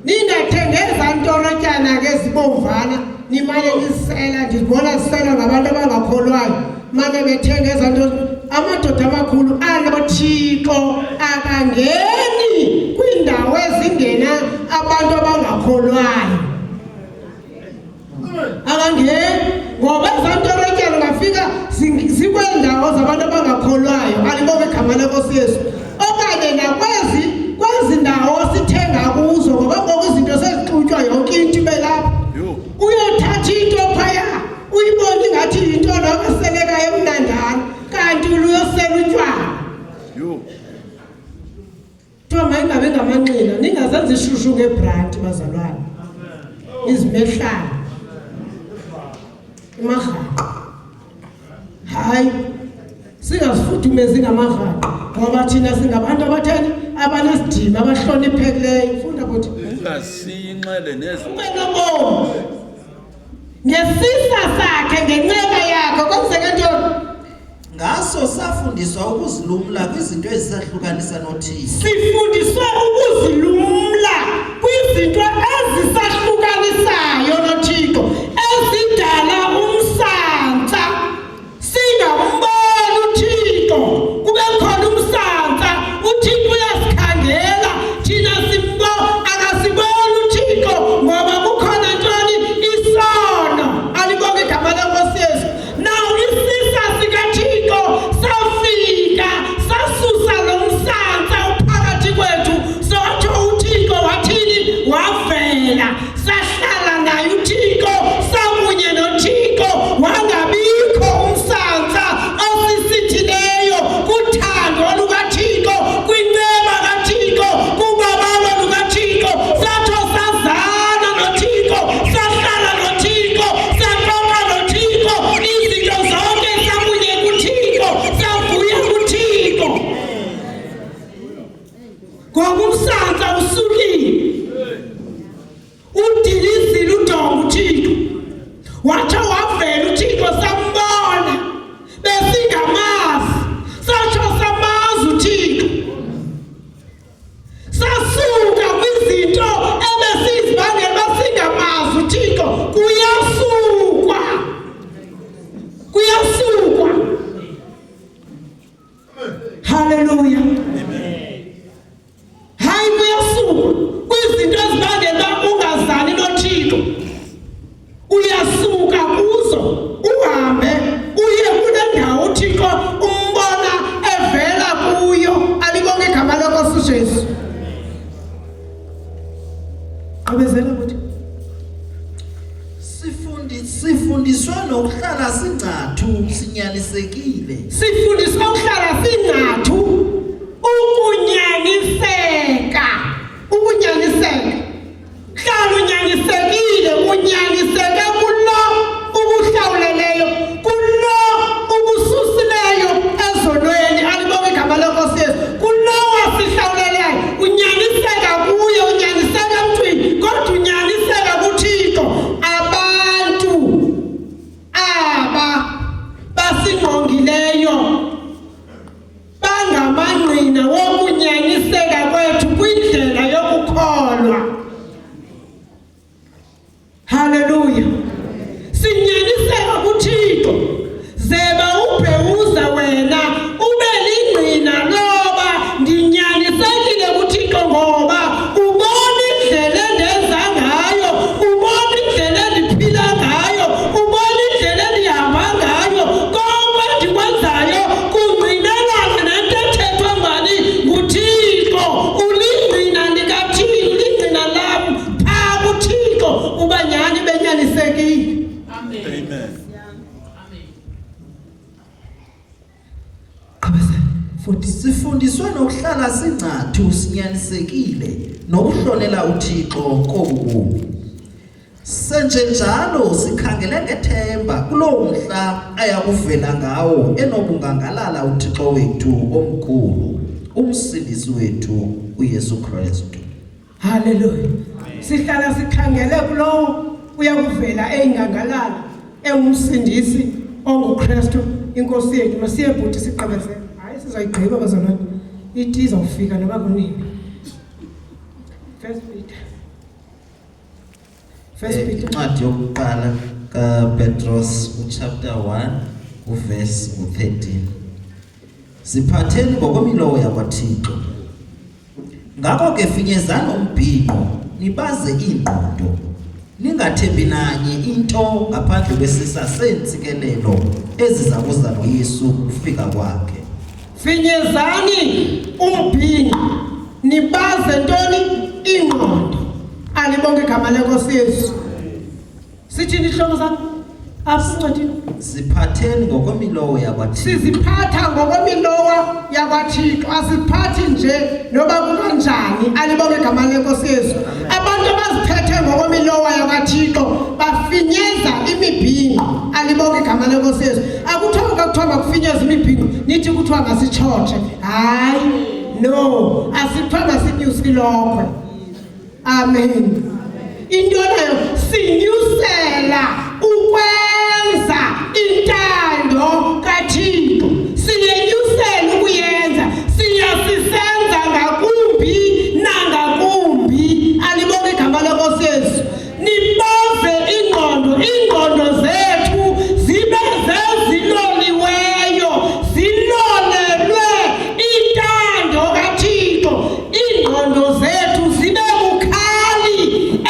Ningathenge ezaa ntolotyana ke zibomvana nimane nisela, ndizibona ziselwa ngabantu abangakholwayo, mane bethenga ezaa nto. Amadoda amakhulu anoThixo akangeni kwiindawo ezingena abantu abangakholwayo, akangeni ngoba ezaa ntolotyana ungafika zikweendawo zabantu abangakholwayo. Alibonge igama lenkosi Yesu. Okanye nakwezi kwezi ndawo sithenga kuzo, ngoba ngoku izinto sezixutywa yonke into ibe lapha. Uyothatha into phaya uyibone ingathi yinto noko eseleka emnandana, kanti uluyosela utywala. Kuthiwa mayingabi ngamanxila, ningazenzi ishushu ngebranti bazalwane, izimehlala imarhaqa. Hayi, singazifudumezi ngamarhaqa ngoba thina singabantu abatheni, abanesidima, abahloniphekileyo. Funda kuthi ungasiyinxele nezi ube nobomi ngesisa sakhe, ngenceba yakhe. Kwenzeke ntoni? Ngaso safundiswa ukuzilumla kwizinto ezisahlukanisa noThixo. Sifundiswe ukuzilumla kwizinto ezisahlukanisayo noThixo, ezidala umsantsa singamboni uThixo, kube khona umsantsa. UThixo uyasikhangela, thina simbo akasiboni uThixo ngoba kukhona ntoni? Isono. Alibonge igama lenkosi Yesu. Now isisa sikaThixo safika sasusa lo msantsa uphakathi kwethu, sotsho uThixo wathini? Wavela, sahlala naye uThixo, sakunye noThixo, wangabikho umsantsa osisithileyo kuthando lukaThixo, kwinceba kaThixo, kubabalo lukaThixo. Satsho sazana noThixo, sahlala noThixo, saxoxa noThixo izinto zonke, sakunye kuThixo, savuya kuThixo ngoba umsantsa usukile, udilizile udonga uThixo, watsho wavela uThixo, sambona. Besingamazi, satsho samazi uThixo, sasuka kwizinto ebesizibangela basingamazi uThixo. Kuyasukwa, kuyasukwa. Haleluya! Hayi, kuyasukwa kwizinto ezibangela uba ungazani noThixo. Uyasuka kuzo uhambe uye kule ndawo uThixo umbona evela kuyo. Alibonge igama lenkosi uJesu. Gqibezela ukuthi Sifundiswe nokuhlala singcathu sinyanisekile. Sifundiswe ukuhlala singcathu, ukunyaniseka, ukunyaniseka. Hlala unyanisekile, unyaniseke kulo ukuhlawuleleyo, kulo ukususileyo ezonweni. Alibonge igama lenkosi Yesu. Kulo wasihlawuleleyo, unyaniseka kuye, unyaniseka emntwini, kodwa unyaniseka kuThixo. Abantu aba basingqongileyo. 14. Sifundiswe nokuhlala singcathu sinyanisekile nokuhlonela uThixo kobu bomi. Senjenjalo sikhangele ngethemba kuloo mhla aya kuvela ngawo enobungangalala uThixo wethu omkhulu, uMsindisi wethu uYesu Kristu. Haleluya. Sihlala sikhangele kulowo uyakuvela eyingangalala engumsindisi onguKristu inkosi yethu. Masiye bhuti sigqibezele. Hayi sizoyigqiba bazalwane. Ithi izawufika noba kunini. First Peter. First Peter. Incwadi yokuqala kaPetros uchapter 1 uverse u13. Ziphatheni ngokwemilowo yakwaThixo. Ngako ke finyezani umbhinqo, nibaze iingqondo. Ningathembi nanye into ngaphandle kwesisa seentsikelelo eziza kuza noYesu kufika kwakhe. Finyezani umbhinqo, nibaze ntoni ingqondo. Alibonke igama lenkosi Yesu. Sithini ihlobo sakho? Apha encwadini. Ziphatheni ngokwemilowo yakwaThixo. Siziphatha ngokwemilowa yakwaThixo, asiphathi nje noba kukanjani. Alibonke igama lenkosi Yesu. Abantu abaziphethe ngokwemilowa yakwaThixo bafinyeza imibhinqo. Alibonke igama lenkosi Yesu. Akuthiwa kuthiwa makufinyezwe imibhinqo, nithi kuthiwa masitshotshe. Hayi, no, asithiwa masinyuse ilokhwe. Amen. Into nayo sinyusela ukwenza intando kaThixo. Siyenyusela ukuyenza, siyasisenza ngakumbi nangakumbi. Alibonke igama lenkosi Yesu. Niboze ingqondo, ingqondo zethu zibe zeziloliweyo, zilolelwe intando kaThixo. Iingqondo zethu zibe bukhali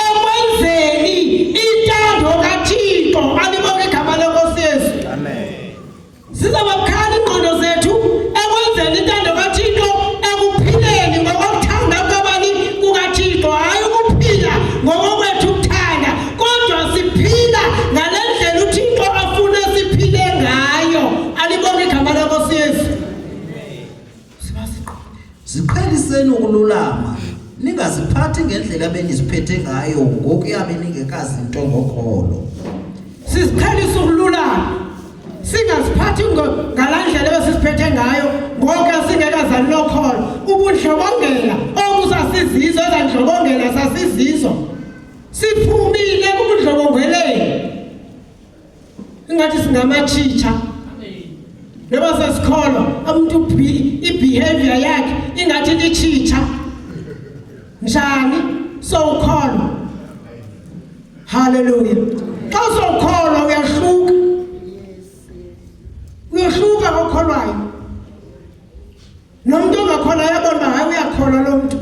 ekwenzeni intando kaThixo. Alibonke igama lenkosi Yesu. Amen. Zizaba bukhali iingqondo zethu ekwenzeni intando kaThixo, ekuphileni ngokokuthanda kwabani kukaThixo, hayi ukuphila ngokokwethu ukuthanda, kodwa siphila ngale ndlela uThixo afuna siphile ngayo. Alibonke igama lenkosi Yesu. Ziqheliseni ukululama, ningaziphathi ngendlela beniziphethe ngayo ngokuya beningekazi nto ngokholo. Siziqhelisa ukululama, singaziphathi ngalaa ndlela ebesiziphethe ngayo ngoku singekazani nokholo. Ubundlobongela obu sasizizo, ezaa ndlobongela sasizizo, siphumile kubundlobongeleni. Ingathi singamatshitsha noba sesikholwa, umntu i-behavior yakhe ingathi litshitsha. Njani sowukholwa? Haleluya. Xa sowukholwa uyahluka, uyohluka kokholwayo. Nomntu ongakholwayo uyabona uba hayi uyakholwa lo mntu,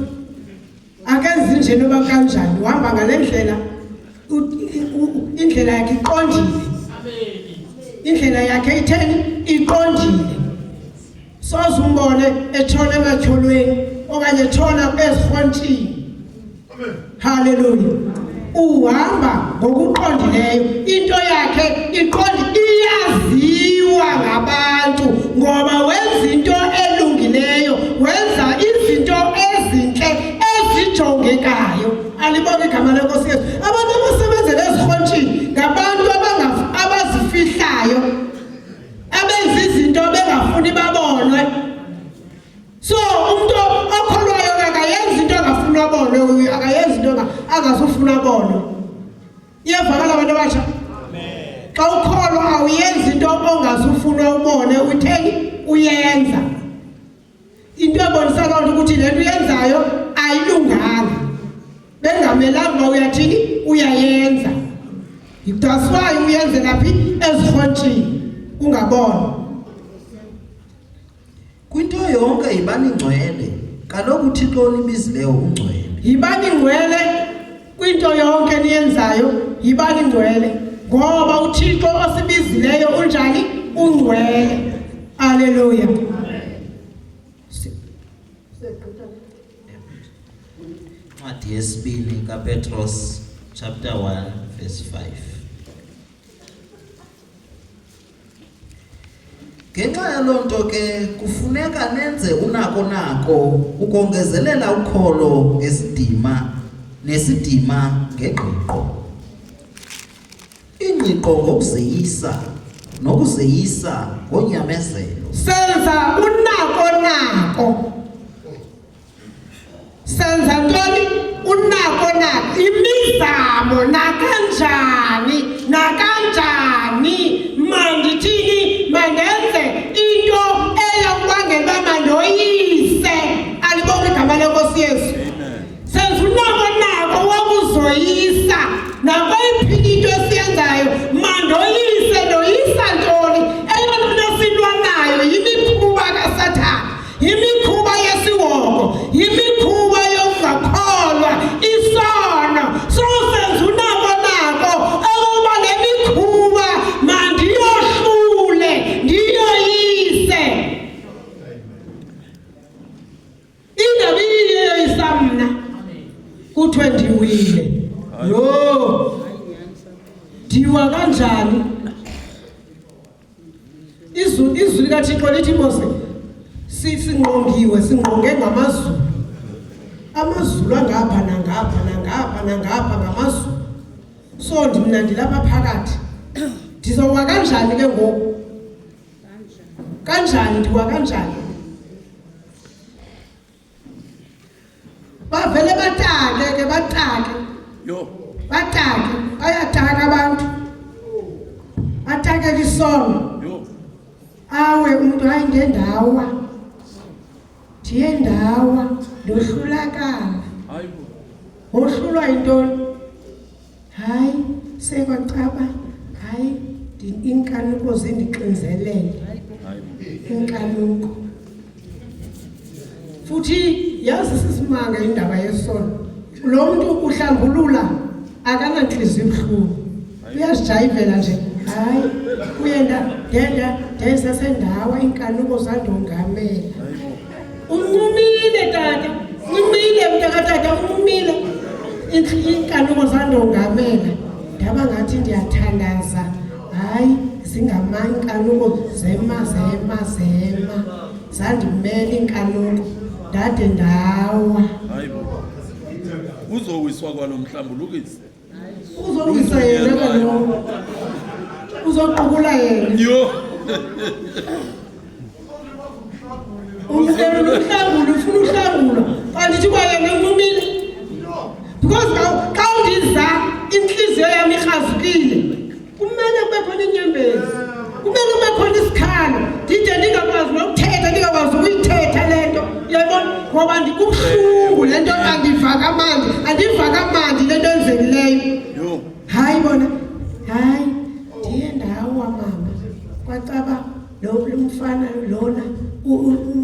akenzi nje noba kanjani, uhamba ngale ndlela, indlela yakhe iqondile, indlela yakhe itheni, iqondile. Soze umbone etshona ematyholweni okanye etshona ezirhontshini. Haleluya. Uhamba ngokuqondileyo, into yakhe iqondi, iyaziwa ngabantu ngoba wenza into elungileyo, wenza izinto ezintle ezijongekayo. Alibonke igama lenkosi Yesu. Abantu abasebenzela ezirhontshini ngabantu abazifihlayo, abenza izinto bengafuni babonwe. So umuntu okholwayo akayenzi into angafuni abonwe, akayenzi into angazufuna abonwe. Iyavakala abantu abasha? Xa ukholwa awuyenzi into ongazufuna ubone, utheni uyenza. Into ebonisa loo nto ukuthi le nto uyenzayo ayilunganga, bengamelanga uba uyathini uyayenza. That's why uyenzela phi? Ezirhontshini, ungabonwa. Kwinto yonke yibani ngcwele, kaloku uThixo onibizileyo ungcwele. Yibani ngcwele kwinto yonke niyenzayo, yibani ngcwele ngoba uThixo osibizileyo unjani? Ungcwele. Haleluya. Incwadi yesibini kaPetros chapter 1 verse 5. Ngenxa yaloo nto ke kufuneka nenze unako nako ukongezelela ukholo ngesidima nesidima ngengqiqo. Ingqiqo ngokuzeyisa nokuzeyisa ngonyamezelo. Senza unako nako. Senza ntoni? Unako nako. Imizamo nakanjani nakanjani mandithini mandenze into eyakubangela uba mandoyise. Alibonge igama lenkosi Yesu. Senza unako nako wokuzoyisa nakweyiphi into esiyenzayo mandoyise. Ndoyisa ntoni? Eyona nto silwa nayo yimikhuba kaSathana, yimikhuba yesihogo, yimikhuba yokungakholwa, isono. So senza unako nako ukuba le mikhuba mandiyohlule ndiyoyise, ingabi iyoyisa mna kuthiwe ndiwile. Yho, ndiwa kanjani? Izwi likaThixo lithi Mose singqongiwe, singqonge ngamazulu. Amazulu angapha nangapha nangapha nangapha ngamazulu. So mna ndilapha phakathi, ndizowa kanjani ke ngoku? Kanjani ndiwa kanjani? Bavele batake ke, batake. Yho. Batake, bayataka abantu, batake isono. Yho. Awe umuntu, hayi ngendawa, ndiye ndawa, ndohlulakala. Hayibo. Wohlulwa yintoni? Hayi sekwacaba, hayi iinkanuko zindixinzelele. Hayibo. Inkanuko futhi yazi sisimanga indaba yesono. Lo mntu uhlambulula akanantliziyo ibuhlungu, uyazijayivela nje. Hayi kuye ndenda ndensesendawa, iinkanuko zandongamela. Uncumile tata, uncumile mntakatata, uncumile. Iinkanuko zandongamela, ndaba ngathi ndiyathandaza, hayi zingama iinkanuko, zema zema zema, zandimela iinkanuko, ndade ndawa. Hayibo. Uzowiswa kwalo mhlambulukisi. Uzowisa yena kaloku, uzoqubula yena. Yho. Umkelo umhlangulo, ufuna uhlangulwa, kanti kwa yena uncumile. Because xa undiza intliziyo yam ikrazukile, kumele kube khona iinyembezi, kumele kube khona isikhalo, ndide ndingakwazi nokuthetha, ndingakwazi ukuyithetha le nto, uyayibona, ngoba ndikubuhlungu le nto. Andiva kamandi, andiva kamandi le nto enzekileyo. Yho. Hayi bona, hayi ndiye ndawa mama, kwacaba lo mfana lona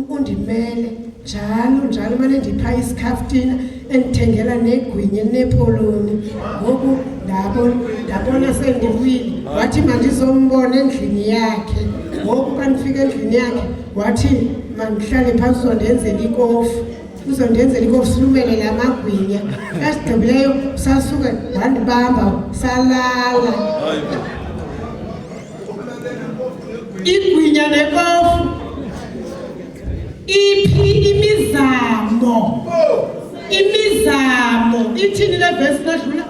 undimele njalo njalo, mane ndipha isikhaftina, endithengela negwinye nepoloni. Ngoku ndabona sendiwile, wathi mandizombona endlini yakhe. Ngoku xa ndifika endlini yakhe, wathi mandihlale phantsi, uzondenzela ikofu, uzondenzela ikofu, silumele la magwinya. Xa sigqibileyo sasuke wandibamba salala. Hayibo. Igwinya nekofu. Iphi imizamo? Imizamo ithini le vesi nadlula?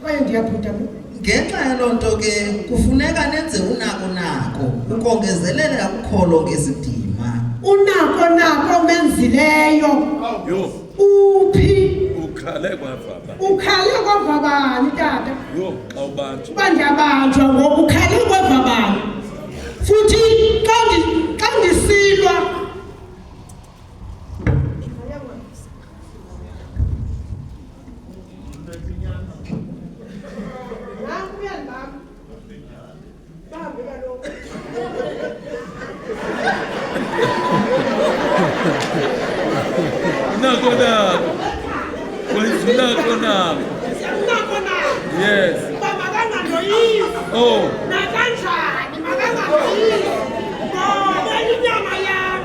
Kwaye ndiyabhuda mna. Ngenxa yaloo nto ke kufuneka nenze unako nako ukongezelela ukholo ngesidima. Unako nako menzileyo. Yho. Uphi? Ukhale kwavaba. Ukhale kwavabani tata? Yho, xa ubanjwa. Uba ndiyabanjwa ngoku, ukhale kwavabani. Futhi xa ndisilwa Nanku uyandibamba. Bambe kaloku. Unako nako. Wenza unako nako. Unako nako. Yes. Uba makangandoyisi. Oh. Nakanjani makangandoyisi. Ngoba inyama yam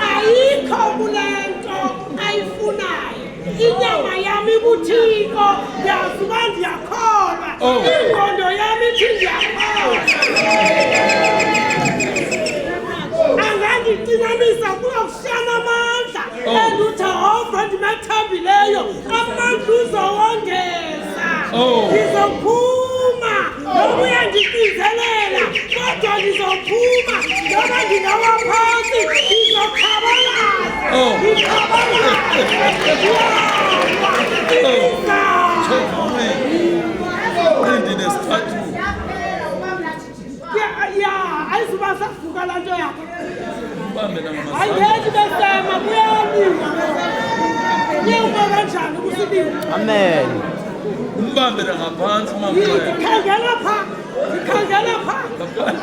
ayikho kule nto ayifunayo. Inyama yam ikuThixo, ndiyazi uba ndiyakholwa. Oh. Ingqondo yam ithi ndiyakholwa. uyandicinanisa kuyakushiyana amandla Oh. and uJehova ndimathambileyo amandla uzowongeza. Oh. Ndizophuma noba uyandicinzelela, kodwa ndizophuma noba ndingawa phantsi, ndizoqhabalaza. Oh. Ndiqhabalaze. Imizamo. Ndinesithathu. Ya, ayizuba savuka laa nto yakhe. Ubambe nangamazandla. Ayingeki besema, kuyaliwa. Kuyawuba kanjani kusibiwe? Amen. Umbambe nangaphantsi mamnxeba. Ndikhangela pha, ndikhangela pha.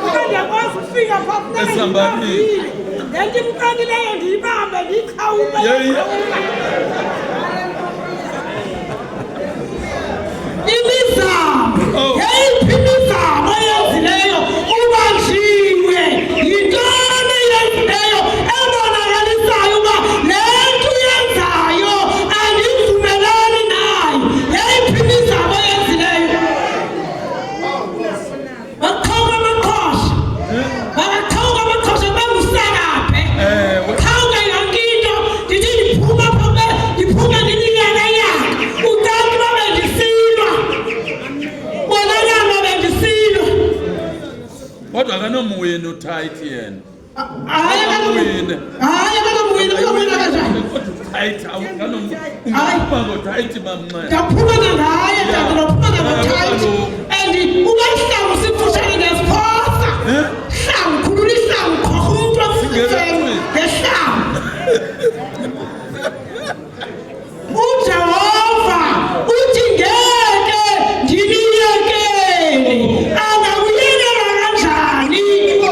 Kuba ndiyakwazi ukufika pha, funeka Esambabile. ndiyibambile. Le nto imqanileyo ndiyibambe, ndiyiqhawule. Yeyi. Imizamo. Oh. Yeyiphi imizamo eyenzileyo ubanjiwe? Yintoni eyenzileyo ebonakalisayo uba le nto uyenzayo andivumelani nayo? Yeyiphi imizamo eyenzileyo? Baqhawuka amaqhosha, baqhawuka amaqhosha, bangusakaphe. Ewe. Qhawuka yonke into. Ndithi ndiphuma pha, ndiphuma ndiniyakayaka, ukanti babe ndisilwa bonakala bendisilwa. Kodwa akanomuwini uthayithi yena. Hayi, Wina. hayi, akanomuwina. Uyowina kanjani? Kodwa uthayithi ungaphuma ngothayithi mamnxeba. Ndaphuma nangaye tata, ndaphuma nangothayithi. And uba isihlangu sifutshane ndiyasiphosa. Eh? Hlangu, khulula isihlangu, qhorha umntu amfutshane ngehlangu. UJehova uthi ngeke ndiniyekele. Angakuyekela kanjani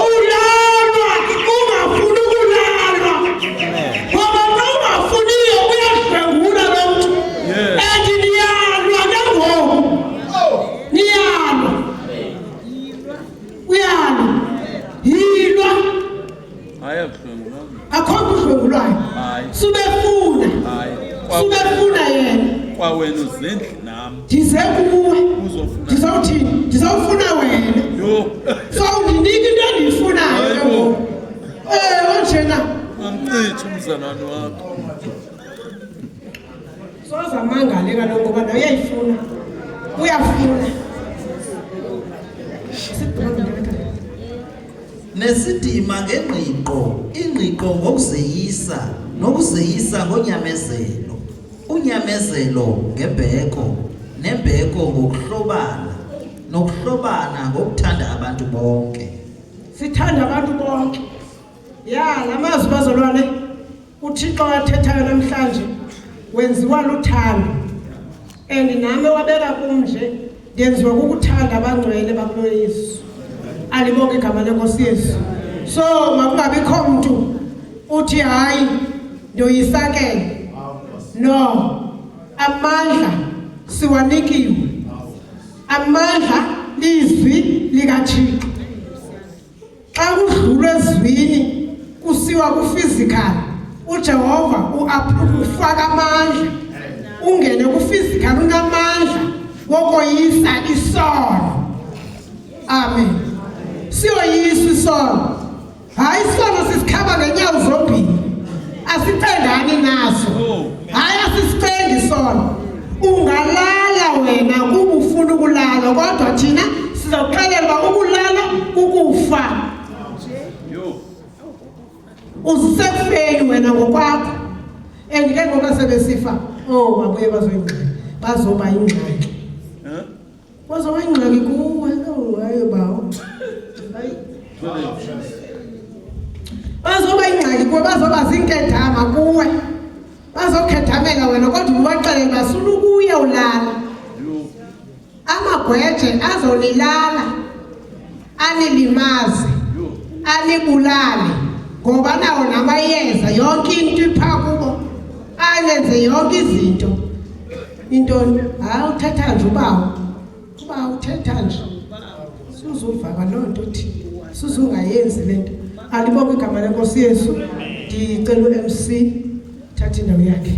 ulalwa ungafuni ukulalwa? Ngoba xa ungafuniyo uyadlwengula lo mntu. Yes. And niyalwa ke ngoku, niyalwa, uyalwa, yilwa. Hayi, akudlwengulanga. Akho nto udlwengulwayo. Hayi. Subefuna. Hayi. Subefuna yena. Kwawena uzendli nam. Ndize kuwe. Uzofuna. Ndizawuthini? Ndizawufuna wena. Yho. So undinika into endiyifunayo ke Hayi bo. ngoku. Ewe njena. Amncitshi umzalwane wakho. Soze amangale kaloku ngoba naye uyayifuna, uyafuna. Nesidima ngengqiqo, ingqiqo ngokuzeyisa, nokuzeyisa ngonyamezelo, unyamezelo ngembeko, nembeko ngokuhlobana, nokuhlobana ngokuthanda abantu bonke. Sithanda abantu bonke. Ya, la mazwi, bazalwane, uThixo athethayo namhlanje wenziwa luthando, and nami wabeka kum nje ndenziwa kukuthanda abangcwele bakulo Yesu. Alibonke igama leNkosi Yesu. So makungabikho mntu uthi hayi, ndoyisakele. No, amandla siwanikiwe, amandla lizwi likaThixo. Xa kudlulwa ezwini kusiwa ku-physical, uJehova ufaka amandla, ungene ku-physical unamandla wokoyisa isono. Amen. Siyoyisa isono. Hayi, isono sisikhaba ngenyawo zombili, asicengani naso. Hayi, asisicengi isono. Ungalala wena kuba ufuna ukulala, kodwa thina sizawuxelela uba ukulala kukufa. Yho. Usekufeni wena ngokwakho. And ke ngoba sebesifa, oh, babuye bazoyingxaki, bazoba yingxaki. Eh? Bazoba yingxaki kuwe. Oh, hayi bawo, hayi, bazoba yingxaki kuwe, bazoba zinkedama kuwe, bazokhedamela wena, kodwa ubaxelele uba sulukuya ulala. Yho. Amagweje azonilala, anilimaze, Yho. anibulale, ngoba nawo namayeza, yonke into ipha kubo, anenze yonke izinto. Intoni? Hayi, uthetha nje ubawo, uba uthetha nje, suzuva kwaloo nto thi, suzungayenzi le nto. Alibonke igama leNkosi Yesu. Ndicela u-MC thatha indawo yakhe.